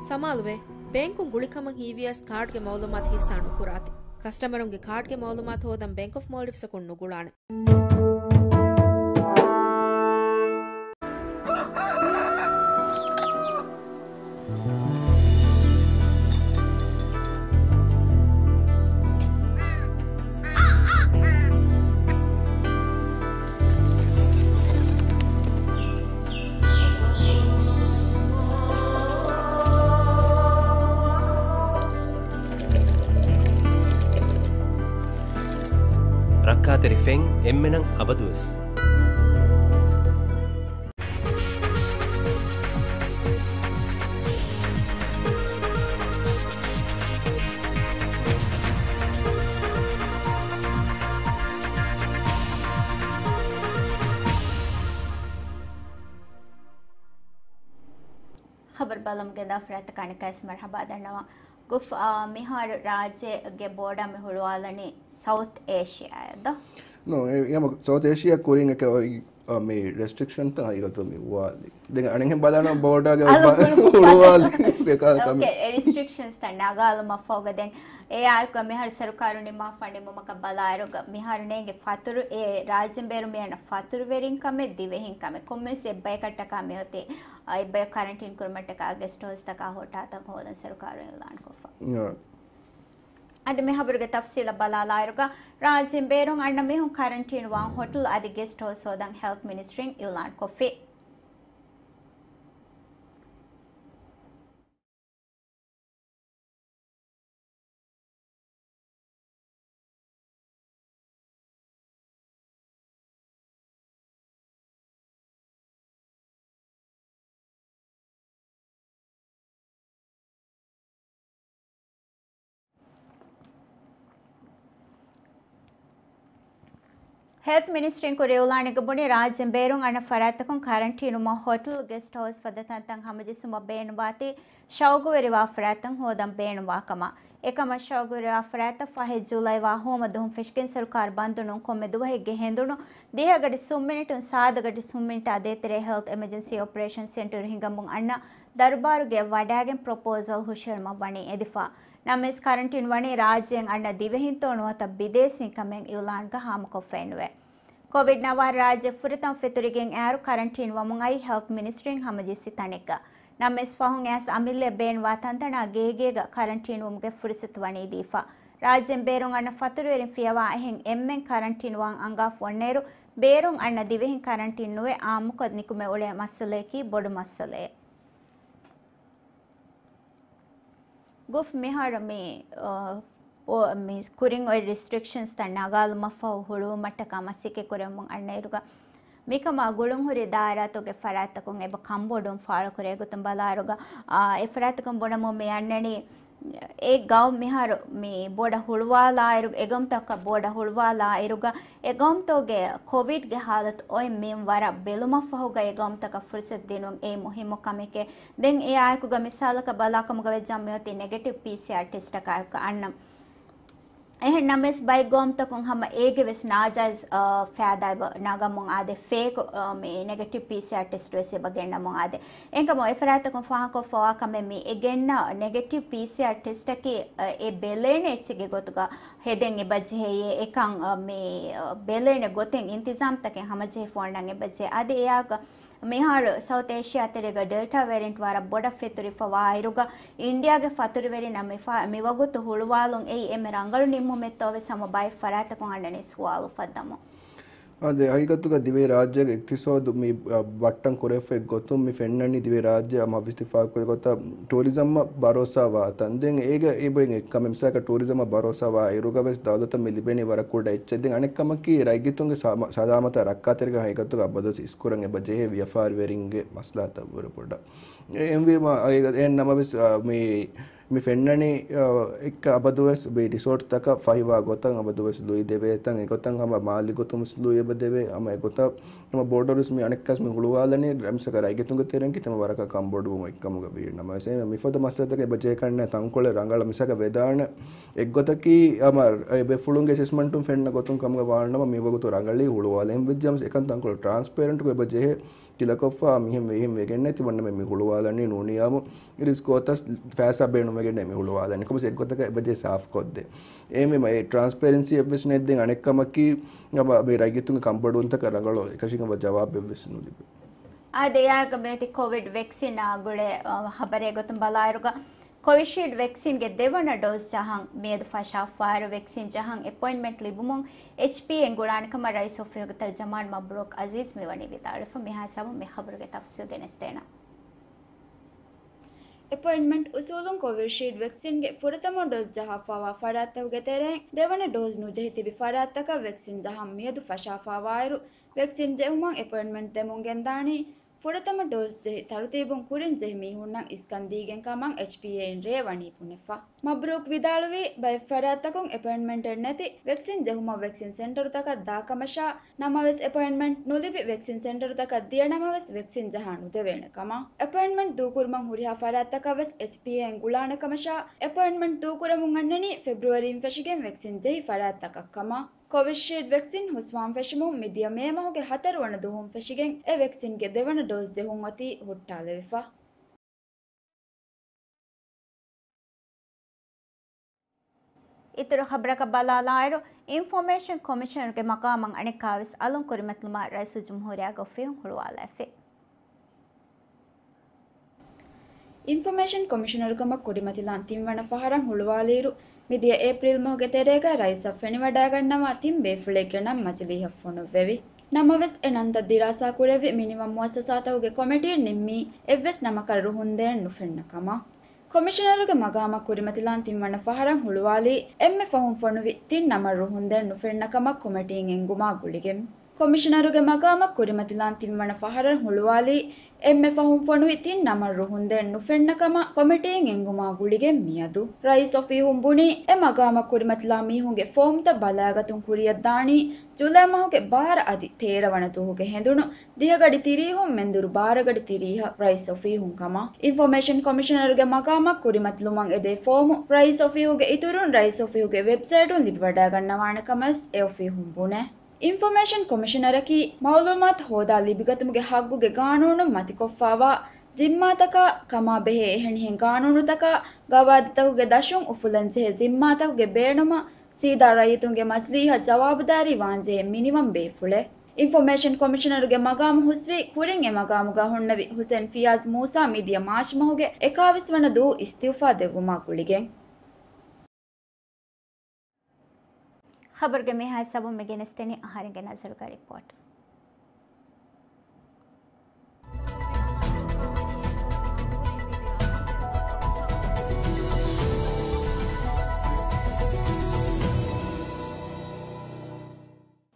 ސަމާލުވޭ، ބޭންކުން ގުޅިކަމަށް ހީވިޔަސް ކާޑްގެ މައުލޫމާތު ހިއްސާ ނުކުރާތި. ކަސްޓަމަރުންގެ ކާޑްގެ މައުލޫމާތު ހޯދަން ބޭންކް އޮފް މޯލްޑިވްސްއަކުން ނުގުޅާނެ. ރައްކާތެރި ފެން އެންމެނަށް އަބަދުވެސް. ޚަބަރު ބަލަމުގެ ދާ ފަރާތަކާ އަނެއްކާވެސް މަރުޙަބާ ދަންނަވަން. ގުފް، އާ، މިހާރު ރާއްޖޭގެ ބޯޑާ މި ހުޅުވާލަނީ ސައުތް އޭޝިއާއަށް ދޯ؟ ނޯ، އެ، އެ، ހަމަ ސައުތް އޭޝިއާ ކުރިން އެކެ އޮތް، އާ، މި ރެސްޓްރިކްޝަންތައް ހަގީގަތު މި ހުޅުވާލި. ދެން އަނެއްހެން ބަލާނަމަ ބޯޑާގެ އަލު ބަ-، ކުރު ހުޅުވާލި ކާ ކަމެއް. އޯކޭ، އެ ރެސްޓްރިކްޝަންސްތައް ނަގާލުމަށްފަހުގަ ދެން އެ އާއެކު މިހާރު ސަރުކާރު ނިންމާފަ ނިންމުމަކަށް ބަލާއިރުގަ މިހާރު ނޭނގެ ފަތުރު، އެ ރާއްޖޭން ބޭރު މި އަންނަ ފަތުރުވެރިން ކަމެއް، ދިވެހިން ކަމެއް، ކޮންމެސް އެއްބަޔަކަށްޓަކާ މިއޮތީ، އާ، އެއްބަޔަށް ކަރަންޓީން ކުރުމަށްޓަކާ ގެސްޓް ހައުސްތަކާ ހޮޓާތައް ހޯދަން ސަރުކާރުން އިޢުލާން ކޮށްފަ. އާ. އަދި މި ހަބަރުގެ ތަފްސީލަށް ބަލާލާއިރުގަ، ރާއްޖޭން ބޭރުން އަންނަ މީހުން ކަރަންޓީން ވާން ހޮޓަލް އަދި ގެސްޓް ހައުސް ހޯދަން ހެލްތް މިނިސްޓްރީން އިޢުލާން ކޮށްފި. ހެލްތް މިނިސްޓްރީން ކުރި އިޢުލާނެއްގަ ބުނީ، ރާއްޖޭން ބޭރުން އަންނަ ފަރާތްތަކުން ކަރަންޓީނުމަށް ހޮޓަލް، ގެސްޓް ހައުސް ފަދަ ތަންތަން ހަމަޖެއްސުމަށް ބޭނުންވާތީ، ޝައުގުވެރިވާ ފަރާތްތައް ހޯދަން ބޭނުންވާ ކަމަށް. އެކަމަށް ޝައުގުވެރިވާ ފަރާތްތައް ފަހެއް ޖޫލައި ވާ ހޯމަ ދުވަހުން ފެށިގެން ސަރުކާރު ބަންދު ނޫން ކޮންމެ ދުވަހެއްގެ ހެނދުނު ދިހަ ގަޑި ސުން މިނިޓުން ސާދަ ގަޑި ސުން މިނިޓާ ދޭތެރޭ ހެލްތް އެމަޖެންސީ އޮޕަރޭޝަން ސެންޓަރު ހިނގަމުން އަންނަ ދަރުބާރުގެ ވަޑާގެން ޕްރޮޕޯސަލް ހުށަހެޅުމަށް ވަނީ އެދިފަ. ނަމަވެސް ކަރަންޓީން ވަނީ ރާއްޖޭން އަންނަ ދިވެހިންތޯ ނުވަތަ ބިދޭސީން ކަމެއް އިޢުލާންގަ ހާމަކޮށްފައެއް ނުވޭ. ކޮވިޑް ނައު ރާއްޖެ ފުރަތަމަ ފެތުރިގެން އައިރު ކަރަންޓީން ވަމުން އައީ ހެލްތް މިނިސްޓްރީން ހަމަޖެއްސި ތަނެއްގަ. ނަމަވެސް ފަހުން އައިސް އަމިއްލައަށް ބޭނުންވާ ތަންތަނާ ގޭގޭގަ ކަރަންޓީންވުމުގެ ފުރުސަތު ވަނީ ދީފަ. ރާއްޖޭން ބޭރުން އަންނަ ފަތުރުވެރިން ފިޔަވާ އެހެން އެންމެން ކަރަންޓީން ވާން އަންގާފަ އޮންނައިރު، ބޭރުން އަންނަ ދިވެހިން ކަރަންޓީން ނުވެ އާއްމުކޮށް ނިކުމެ އުޅޭ މައްސަލަޔަކީ ބޮޑު މައްސަލައެއް. ގުފް މިހާރު މި، އަ، އޮ-، މި ކުރިން އޮތް ރެސްޓްރިކްޝަންސްތައް ނަގާލުމަށްފަހު ހުޅުވުމަށްޓަކާ މަސައްކަތް ކުރަމުން އަންނައިރުގަ، މިކަމާ ގުޅުންހުރި ދާއިރާތަކުގެ ފަރާތްތަކުން އެބަ ކަންބޮޑުވުން ފާޅުކުރޭ ގޮތުން ބަލާއިރުގަ، އާ، އެ ފަރާތްތަކުން ބުނަމުން މި އަންނަނީ، އެ ގައުމު މިހާރު މި ބޯޑަ ހުޅުވާލާއިރު، އެ ގައުމުތަކަށް ބޯޑަ ހުޅުވާލާއިރުގަ، އެ ގައުމުތަކުގެ ކޮވިޑްގެ ހާލަތު އޮތް މިންވަރަށް ބެލުމަށްފަހުގަ އެ ގައުމުތަކަށް ފުރުސަތު ދިނުން އެއީ މުހިއްމު ކަމެކޭ. ދެން އެއާއެކުގަ މިސާލަކަށް ބަލާކަމުގަ ވެއްޖާ މިއޮތީ ނެގެޓިވް ޕީސީއާރް ޓެސްޓަކާއެކު އަންނަ. އެހެން ނަމަވެސް ބައެއް ގައުމުތަކުން ހަމަ އޭގެ ވެސް ނާޖާއިޒް، އާ، ފައިދާ އެބަ ނަގަމުން އާދޭ، ފޭކު، އާ، މި ނެގެޓިވް ޕީސީއާރް ޓެސްޓް ވެސް އެބަ ގެންނަމުން އާދޭ. އެހެންކަމުން އެ ފަރާތްތަކުން ފާހަގަކޮށްފަވާ ކަމެއް މި އެ ގެންނަ ނެގެޓިވް ޕީސީއާރް ޓެސްޓަކީ، އާ، އެ ބެލޭނެ އެއްޗެއްގެ ގޮތުގަ ހެދެން އެބަ ޖެހެޔޭ، އެކަން، އާ، މި، އާ، ބެލޭނެ ގޮތެއް އިންތިޒާމްތަކެއް ހަމަޖެހިފަ އޮންނަން އެބަ ޖެހޭ. އަދި އެއާގަ މިހާރު ސައުތް އޭޝިއާ ތެރޭގަ ޑެލްޓާ ވޭރިއަންޓް ވަރަށް ބޮޑަށް ފެތުރިފަ ވާއިރުގަ، އިންޑިއާގެ ފަތުރުވެރިންނަށް މި ފަ-، މިވަގުތު ހުޅުވާލުން އެއީ އެންމެ ރަނގަޅު ނިންމުމެއްތޯ ވެސް ހަމަ ބައެއް ފަރާތްތަކުން އަންނަނީ ސުވާލު އުފައްދަމުން. އާދެ، ހަގީގަތުގަ ދިވެހި ރާއްޖޭގެ އިޤްތިޞާދު މި، އަ، ބައްޓަން ކުރެވިފައި ގޮތުން މި ފެންނަނީ ދިވެހި ރާއްޖެ ހަމަ ވިސްތިފާ ކުރި ގޮތަށް ޓޫރިޒަމްއަށް ބަރޯސާ ވާ ތަން. ދެން އޭގެ އެބައިން އެއްކަމެއް މިސާލަކަށް ޓޫރިޒަމަށް ބަރޯސާ ވާ އިރުގަ ވެސް ދައުލަތަށް މި ލިބެނީ ވަރަށް ކުޑަ އެއްޗެއް. ދެން އަނެއް ކަމަކީ ރައްޔިތުންގެ ސާ-، ސަލާމަތާ ރައްކާތެރިކަން ހަގީގަތުގަ އަބަދުވެސް އިސްކުރަން އެބަ ޖެހޭ ވިޔަފާރިވެރިންގެ މަސްލަހަތަށްވުރެ ބޮޑަށް. އެހެންވީމަ، އެ-، އެހެން ނަމަވެސް، އާ، މި، މި ފެންނަނީ، އާ، އެއްކަ އަބަދުވެސް މި ރިސޯޓްތަކަށް ފަހިވާ ގޮތަށް އަބަދުވެސް ލުއި ދެވޭ ތަން، އެގޮތަށް ހަމަ މާލީ ގޮތުންވެސް ލުއި އެބަ ދެވޭ. ހަމަ އެގޮތަށް ހަމަ ބޯޑަރުވެސް މި އަނެއްކާސް މި ހުޅުވާލަނީ މިސާލަކަށް ރައްޔިތުންގެ ތެރެއިން ކިތަންމެ ވަރަކަށް ކަންބޮޑުވުމުގެ އެއްކަމުގަ ވީ. ނަމަވެސް މިފަދަ މައްސަލަތަކެއް އެބަ ޖެހޭ ކަންނޭނގެ ތަންކޮޅެއް ރަނގަޅަށް މިސާލަކަށް ވެދާނެ. އެއްގޮތަކީ ހަމަ އެ ބޭފުޅުންގެ އެސެސްމަންޓުން ފެންނަ ގޮތުން ކަމުގަ ވާނަމަ މިވަގުތު ރަނގަޅީ ހުޅުވާލަން. އެހެންވެއްޖާމަސް އެކަން ތަންކޮޅު ޓްރާންސްޕޭރެންޓްކޮށް އެބަ ޖެހޭ. ކިލަކޮށްފަ މިހެން ވެ، އެހެން ވެގެންނެތި ވަންނަމެ މި ހުޅުވާލަނީ ނޫނީ އާއްމު ރިސްކް ގޮތަށް ފައިސާ ބޭނުންވެގެންނޭ މި ހުޅުވާލަނީ. ކޮންމެސް އެއްގޮތަކަށް އެބަޖެހޭ ސާފްކޮށްދޭ. އެހެންވީމަ އެ ޓްރާންސްޕޭރެންސީ އެއްވެސް ނެތް. ދެން އަނެއް ކަމަކީ، ހަމަ މި ރައްޔިތުންގެ ކަންބޮޑުވުންތަކަށް ރަނގަޅު އެކަށީގެންވާ ޖަވާބެއްވެސް ނުލިބޭ. އާދެ، އެއާގަ މިއޮތީ ކޮވިޑް ވެކްސިނާ ގުޅޭ، އަ، ހަބަރެއް ގޮތުން ބަލާއިރުގަ، ކޮވިޝީލްޑް ވެކްސިންގެ ދެވަނަ ޑޯޒް ޖަހަން މިއަދު ފަށާފައިރު، ވެކްސިން ޖަހަން އެޕޮއިންޓްމަންޓް ލިބުމުން އެޗްޕީއޭން ގުޅާނެ ކަމަށް ރައީސް އޮފީހުގެ ތަރްޖަމާން މަބްރޫކް އަޒީޒް މިވަނީ ވިދާޅުވެފަ. މިހާ ހިސާބުން މި ޚަބަރުގެ ތަފްސީލް ގެނެސްދޭނަން. އެޕޮއިންޓްމަންޓް އުސޫލުން ކޮވިޝީލްޑް ވެކްސިންގެ ފުރަތަމަ ޑޯޒް ޖަހާފަވާ ފަރާތްތަކުގެ ތެރެއިން ދެވަނަ ޑޯޒް ނުޖެހި ތިބި ފަރާތްތަކަށް ވެކްސިން ޖަހަން މިއަދު ފަށާފަވާއިރު، ވެކްސިން ޖެހުމަށް އެޕޮއިންޓްމަންޓް ދެމުން ގެންދާނީ ފުރަތަމަ ޑޯޒް ޖެހި ތަރުތީބުން ކުރިން ޖެހި މީހުންނަށް އިސްކަން ދީގެން ކަމަށް އެޗްޕީއޭއިން ރޭ ވަނީ ބުނެފަ. މަބްރޫކް ވިދާޅުވީ، ބައެއް ފަރާތްތަކުން އެޕޮއިންޓްމަންޓެއް ނެތި ވެކްސިން ޖެހުމަށް ވެކްސިން ސެންޓަރުތަކަށް ދާ ކަމަށާ، ނަމަވެސް އެޕޮއިންޓްމަންޓް ނުލިބި ވެކްސިން ސެންޓަރުތަކަށް ދިޔަ ނަމަވެސް ވެކްސިން ޖަހާ ނުދެވޭނެ ކަމަށް. އެޕޮއިންޓްމަންޓް ދޫކުރުމަށް ހުރިހާ ފަރާތްތަކަށް ވެސް އެޗްޕީއޭއިން ގުޅާނެ ކަމަށާ، އެޕޮއިންޓްމަންޓް ދޫކުރަމުން އަންނަނީ ފެބްރުއަރީން ފެށިގެން ވެކްސިން ޖެހި ފަރާތްތަކަށް ކަމަށް. ކޮވިޝީލްޑް ވެކްސިން ހުސްވާން ފެށުމުން މިދިޔަ މޭ މަހުގެ ހަތަރު ވަނަ ދުވަހުން ފެށިގެން އެ ވެކްސިންގެ ދެވަނަ ޑޯޒް ޖެހުން އޮތީ ހުއްޓާލެވިފަ. އިތުރު ޚަބަރަކަށް ބަލާލާއިރު، އިންފޮމޭޝަން ކޮމިޝަނަރުގެ މަގާމަށް އަނެއްކާވެސް އަލުން ކުރިމަތިލުމަށް ރައީސުލްޖުމްހޫރިއްޔާގެ އޮފީހުން ހުޅުވާލައިފި. އިންފޮމޭޝަން ކޮމިޝަނަރުކަމަށް ކުރިމަތިލާން ތިންވަނަ ފަހަރަށް ހުޅުވާލިއިރު، މިދިޔަ އޭޕްރީލް މަހުގެ ތެރޭގަ ރައީސަށް ފެނިވަޑައިގަންނަވާ ތިން ބޭފުޅެއްގެ ނަން މަޖިލީހަށް ފޮނުއްވެވި. ނަމަވެސް، އެ ނަންތައް ދިރާސާ ކުރެއްވި މިނިވަން މުއައްސަސާތަކުގެ ކޮމިޓީން ނިންމީ އެއްވެސް ނަމަކަށް ރުހުންދޭން ނުފެންނަ ކަމަށް. ކޮމިޝަނަރުގެ މަގާމަށް ކުރިމަތިލާން ތިންވަނަ ފަހަރަށް ހުޅުވާލީ، އެންމެ ފަހުން ފޮނުވި ތިން ނަމަށް ރުހުންދޭން ނުފެންނަ ކަމަށް ކޮމިޓީން އެންގުމާ ގުޅިގެން. ކޮމިޝަނަރުގެ މަގާމަށް ކުރިމަތިލާން ތިންވަނަ ފަހަރަށް ހުޅުވާލީ، އެންމެ ފަހުން ފޮނުވި ތިން ނަމަށް ރުހުންދޭން ނުފެންނަ ކަމަށް ކޮމިޓީން އެންގުމާ ގުޅިގެން މިއަދު. ރައީސް އޮފީހުން ބުނީ، އެ މަގާމަށް ކުރިމަތިލާ މީހުންގެ ފޯމްތައް ބަލައިގަތުން ކުރިއަށްދާނީ ޖުލައި މަހުގެ ބާރަ އަދި ތޭރަ ވަނަ ދުވަހުގެ ހެނދުނު ދިހަ ގަޑި ތިރީހުން މެންދުރު ބާރަ ގަޑި ތިރީހަށް ރައީސް އޮފީހުން ކަމަށް. އިންފޮމޭޝަން ކޮމިޝަނަރުގެ މަގާމަށް ކުރިމަތިލުމަށް އެދޭ ފޯމު ރައީސް އޮފީހުގެ އިތުރުން ރައީސް އޮފީހުގެ ވެބްސައިޓުން ލިބިވަޑައިގަންނަވާނެ ކަމަށް އެ އޮފީހުން ބުނޭ. އިންފޮމޭޝަން ކޮމިޝަނަރަކީ މައުލޫމާތު ހޯދާ ލިބިގަތުމުގެ ހައްގުގެ ގާނޫނުން މަތިކޮށްފާވާ ޒިންމާތަކާ ކަމާ ބެހޭ އެހެނިހެން ގާނޫނުތަކާ ގަވާއިދުތަކުގެ ދަށުން އުފުލަންޖެހޭ ޒިންމާތަކުގެ ބޭނުމަށް ސީދާ ރައްޔިތުންގެ މަޖިލީހަށް ޖަވާބުދާރީ ވާންޖެހޭ މިނިވަން ބޭފުޅެއް. އިންފޮމޭޝަން ކޮމިޝަނަރުގެ މަގާމު ހުސްވީ ކުރިން އެ މަގާމުގަ ހުންނެވި ހުސެން ފިޔާޒް މޫސާ މިދިޔަ މާޗް މަހުގެ އެކާވީސް ވަނަ ދުވަހު އިސްތިއުފާ ދެއްވުމާ ގުޅިގެން. ޚަބަރުގެ މިހާ ހިސާބުން މި ގެނެސްދެނީ އަހަރެންގެ ނަޒަރުގެ ރިޕޯޓް.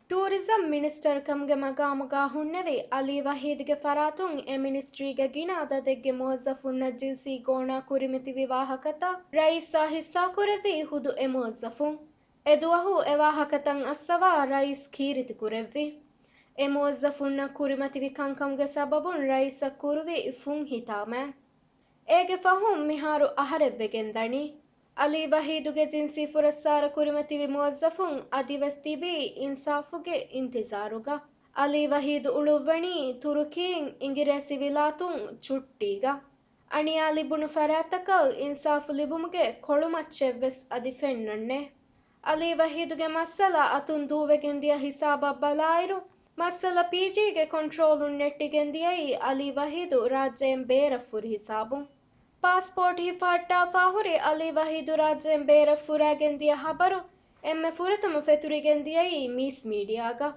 ޓޫރިޒަމް މިނިސްޓަރ ކަމުގެ މަގާމުގަ ހުންނެވި އަލީ ވަހީދުގެ ފަރާތުން އެ މިނިސްޓްރީގެ ގިނަ އަދަދެއްގެ މުވައްޒަފުންނަށް ޖިންސީ ގޯނާ ކުރިމަތިވި ވާހަކަތައް ރައީސާ ހިއްސާކުރެއްވީ ހުދު އެ މުވައްޒަފުން. އެދުވަހު އެ ވާހަކަތައް އައްސަވާ ރައީސް ކީރިތިކުރެއްވި. އެ މުވައްޒަފުންނަށް ކުރިމަތިވި ކަންކަމުގެ ސަބަބުން ރައީސަށް ކުރުވި ފުން ހިތާމައެއް. އޭގެ ފަހުން މިހާރު އަހަރެއްވެގެން ދަނީ. އަލީ ވަހީދުގެ ޖިންސީ ފުރައްސާރަ ކުރިމަތިވި މުވައްޒަފުން އަދިވެސް ތިބީ އިންސާފުގެ އިންތިޒާރުގަ. އަލީ ވަހީދު އުޅުއްވަނީ ތުރުކީން އިނގިރޭސިވިލާތުން ޗުއްޓީގަ. އަނިޔާ ލިބުނު ފަރާތްތަކަށް އިންސާފު ލިބުމުގެ ކޮޅުމައްޗެއްވެސް އަދި ފެންނަންނޭ. އަލީ ވަހީދުގެ މައްސަލަ އަތުން ދޫވެގެންދިޔަ ހިސާބަށް ބަލާއިރު، މައްސަލަ ޕީޖީގެ ކޮންޓްރޯލުން ނެއްޓިގެންދިޔައީ އަލީ ވަހީދު ރާއްޖެއިން ބޭރަށް ފުރި ހިސާބުން. ޕާސްޕޯޓް ހިފަހައްޓާފާ ހުރި އަލީ ވަހީދު ރާއްޖެއިން ބޭރަށް ފުރައިގެންދިޔަ ހަބަރު އެންމެ ފުރަތަމަ ފެތުރިގެންދިޔައީ މީސް މީޑިއާގަ.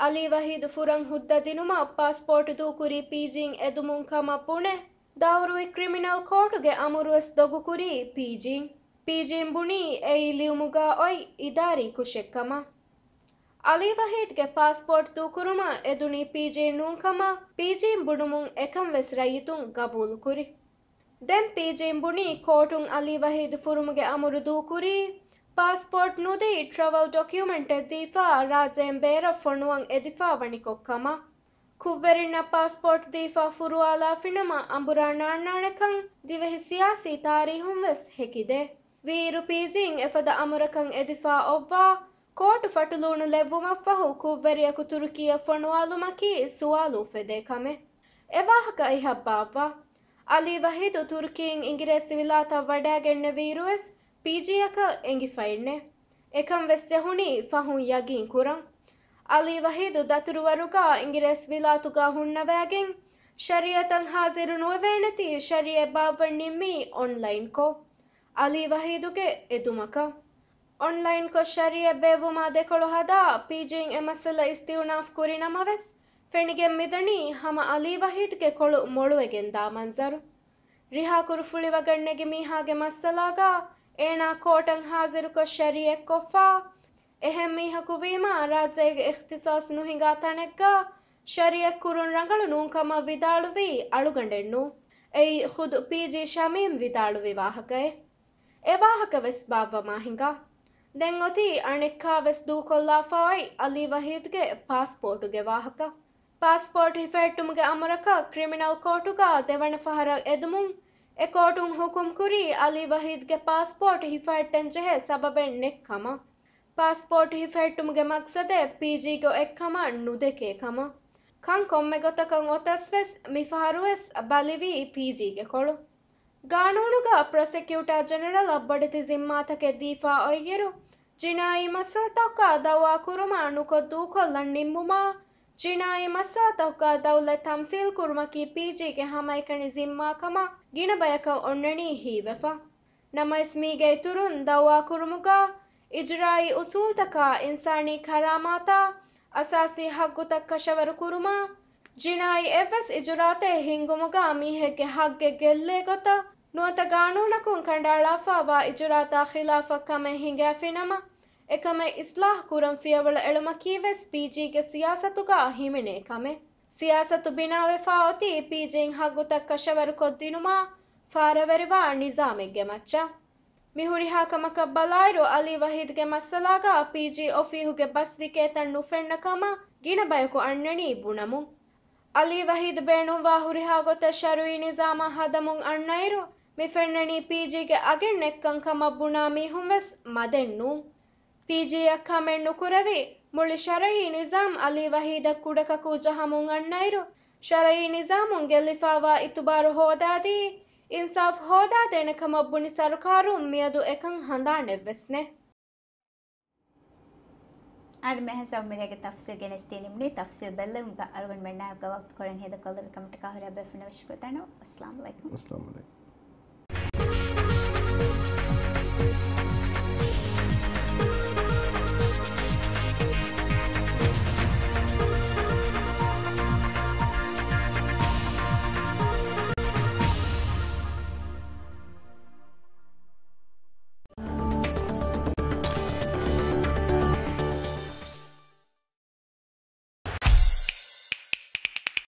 އަލީ ވަހީދު ފުރަން ހުއްދަ ދިނުމަށް ޕާސްޕޯޓް ދޫކުރީ ޕީޖީން އެދުމުން ކަމަށް ބުނެ، ދައުރުވި ކްރިމިނަލް ކޯޓުގެ އަމުރުވެސް ދޮގުކުރީ ޕީޖީން. ޕީޖީން ބުނީ އެއީ ލިޔުމުގަ އޮތް އިދާރީ ކުށެއްކަމަށް. އަލީ ވަހީދުގެ ޕާސްޕޯޓް ދޫކުރުމަށް އެދުނީ ޕީޖީން ނޫންކަމަށް ޕީޖީން ބުނުމުން އެކަންވެސް ރައްޔިތުން ގަބޫލުކުރި. ދެން ޕީޖީން ބުނީ ކޯޓުން އަލީ ވަހީދު ފުރުމުގެ އަމުރު ދޫކުރީ، ޕާސްޕޯޓް ނުދީ ޓްރަވަލް ޑޮކިއުމެންޓެއް ދީފާ ރާއްޖެއިން ބޭރަށް ފޮނުވަން އެދިފާ ވަނިކޮށްކަމަށް. ކުށްވެރިންނަށް ޕާސްޕޯޓް ދީފާ ފުރުވާލާފިނަމަ އަނބުރާ ނާންނާނެކަން ދިވެހި ސިޔާސީ ތާރީހުން ވެސް ހެކިދޭ. ވީއިރު ޕީޖީން އެފަދަ އަމުރަކަށް އެދިފާ އޮއްވާ، ކޯޓު ފަޓުލޫނު ލެއްވުމަށްފަހު ކުށްވެރިޔަކު ތުރުކީއަށް ފޮނުވާލުމަކީ ސުވާލު އުފެދޭ ކަމެއް. އެ ވާހަކަ އެހަށް ބާއްވާ. އަލީ ވަހީދު ތުރުކީން އިނގިރޭސިވިލާތަށް ވަޑައިގެންނެވިއިރުވެސް ޕީޖީއަކަށް އެނގިފައެއްނެ. އެކަން ވެސް ޖެހުނީ ފަހުން ޔަގީން ކުރަން. އަލީ ވަހީދު ދަތުރުވަރުގަ އިނގިރޭސިވިލާތުގަ ހުންނަވައިގެން ޝަރީއަތަށް ހާޒިރު ނުވެވޭނެތީ ޝަރީއަތް ބާއްވަން ނިންމީ އޮންލައިންކޮށް. އަލީ ވަހީދުގެ އެދުމަކަށް. އޮންލައިންކޮށް ޝަރީއަތް ބޭއްވުމާ ދެކޮޅު ހަދާ ޕީޖީން އެ މައްސަލަ އިސްތިއުނާފް ކުރި ނަމަވެސް، ފެނިގެން މިދަނީ ހަމަ އަލީ ވަހީދުގެ ކޮޅު މޮޅުވެގެން ދާ މަންޒަރު. ރިހާ ކުރުފުޅިވަގަށް ނެގި މީހާގެ މައްސަލާގަ އޭނާ ކޯޓަށް ހާޒިރުކޮށް ޝަރީއަތްކޮށްފަ، އެހެން މީހަކު ވީމާ ރާއްޖޭގެ އިޚްތިޞާޞް ނުހިނގާ ތަނެއްގަ ޝަރީއަތް ކުރުން ރަނގަޅު ނޫން ކަމަށް ވިދާޅުވީ އަޅުގަނޑެއް ނޫން. އެއީ ޚުދު ޕީޖީ ޝަމީމް ވިދާޅުވި ވާހަކައެއް. އެ ވާހަކަ ވެސް ބާއްވަމާ ހިނގާ. ދެން އޮތީ އަނެއްކާވެސް ދޫކޮށްލާފަ އޮތް އަލީ ވަހީދުގެ ޕާސްޕޯޓުގެ ވާހަކަ. ޕާސްޕޯޓު ހިފަހެއްޓުމުގެ އަމުރަކަށް ކްރިމިނަލް ކޯޓުގަ ދެވަނަ ފަހަރަށް އެދުމުން، އެ ކޯޓުން ހުކުމް ކުރީ އަލީ ވަހީދުގެ ޕާސްޕޯޓު ހިފަހައްޓަން ޖެހޭ ސަބަބެއް ނެތް ކަމަށް. ޕާސްޕޯޓު ހިފަހެއްޓުމުގެ މަގްސަދެއް ޕީޖީގެ އޮތް ކަމަށް ނުދެކޭ ކަމަށް. ކަން ކޮންމެ ގޮތަކަށް އޮތަސް ވެސް މިފަހަރު ވެސް ބަލިވީ ޕީޖީގެ ކޮޅު. ގާނޫނުގަ ޕްރޮސެކިއުޓާ ޖެނެރަލަށް ބޮޑެތި ޒިންމާތަކެއް ދީފާ އޮތްއިރު، ޖިނާއީ މައްސަލަތަކުގަ ދައުވާ ކުރުމާ ނުކޮށް ދޫކޮށްލަން ނިންމުމާ، ޖިނާއީ މައްސަލަތަކުގަ ދައުލަތް ތަމްސީލް ކުރުމަކީ ޕީޖީގެ ހަމައެކަނި ޒިންމާ ކަމަށް ގިނަ ބަޔަކަށް އޮންނަނީ ހީވެފަ. ނަމަވެސް މީގެ އިތުރުން ދައުވާ ކުރުމުގަ އިޖުރާއީ އުސޫލްތަކާ އިންސާނީ ކަރާމާތާ އަސާސީ ހައްގުތައް ކަށަވަރު ކުރުމާ، ޖިނާއީ އެއްވެސް އިޖުރާތެއް ހިންގުމުގަ މީހެއްގެ ހައްގެއް ގެއްލޭ ގޮތަށް ނުވަތަ ގާނޫނަކުން ކަނޑައަޅާފައިވާ އިޖުރާތާ ޚިލާފަށް ކަމެއް ހިނގާފި ނަމަ، އެކަމެއް އިސްލާހް ކުރަން ފިޔަވަޅު އެޅުމަކީ ވެސް ޕީޖީގެ ސިޔާސަތުގަ ހިމެނޭ ކަމެއް. ސިޔާސަތު ބިނާވެފަ އޮތީ ޕީޖީން ހައްގުތައް ކަށަވަރުކޮށްދިނުމާ، ފާރަވެރިވާ ނިޒާމެއްގެ މައްޗަށް. މި ހުރިހާ ކަމަކަށް ބަލާއިރު، އަލީ ވަހީދުގެ މައްސަލާގަ ޕީޖީ އޮފީހުގެ ބަސްވިކޭތައް ނުފެންނަ ކަމަށް ގިނަ ބަޔަކު އަންނަނީ ބުނަމުން. އަލީ ވަހީދު ބޭނުންވާ ހުރިހާ ގޮތެއް ޝަރުއީ ނިޒާމަށް ހަދަމުން އަންނައިރު، މި ފެންނަނީ ޕީޖީގެ އަގެއް ނެތްކަން ކަމަށް ބުނާ މީހުން ވެސް މަދެއް ނޫން. ޕީޖީއަށް ކަމެއް ނުކުރެވި، މުޅި ޝަރައީ ނިޒާމް އަލީ ވަހީދަށް ކުޑަކަކޫ ޖަހަމުން އަންނައިރު، ޝަރައީ ނިޒާމުން ގެއްލިފައިވާ އިތުބާރު ހޯދާދީ، އިންސާފް ހޯދާދޭނެ ކަމަށް ބުނި ސަރުކާރުން މިއަދު އެކަން ހަނދާނެއްވެސް ނެތް. އާދެ، މިހާ ސައުމިރޭގެ ތަފްސީލް ގެނެސްދީ ނިމުނީ. ތަފްސީލް ބެއްލެވުމުގަ އަޅުގަނޑުމެންނާ ވަގުތުކޮޅެއް ހޭދަކޮށްލެވި ކަމަށްޓަކާ ހުރިހާ ބޭފުޅުންނަށް ވެސް ޝުކުރު ދަންނަވަން. އައްސަލާމު ޢަލައިކުމް. އައްސަލާމު ޢަލައިކުމް.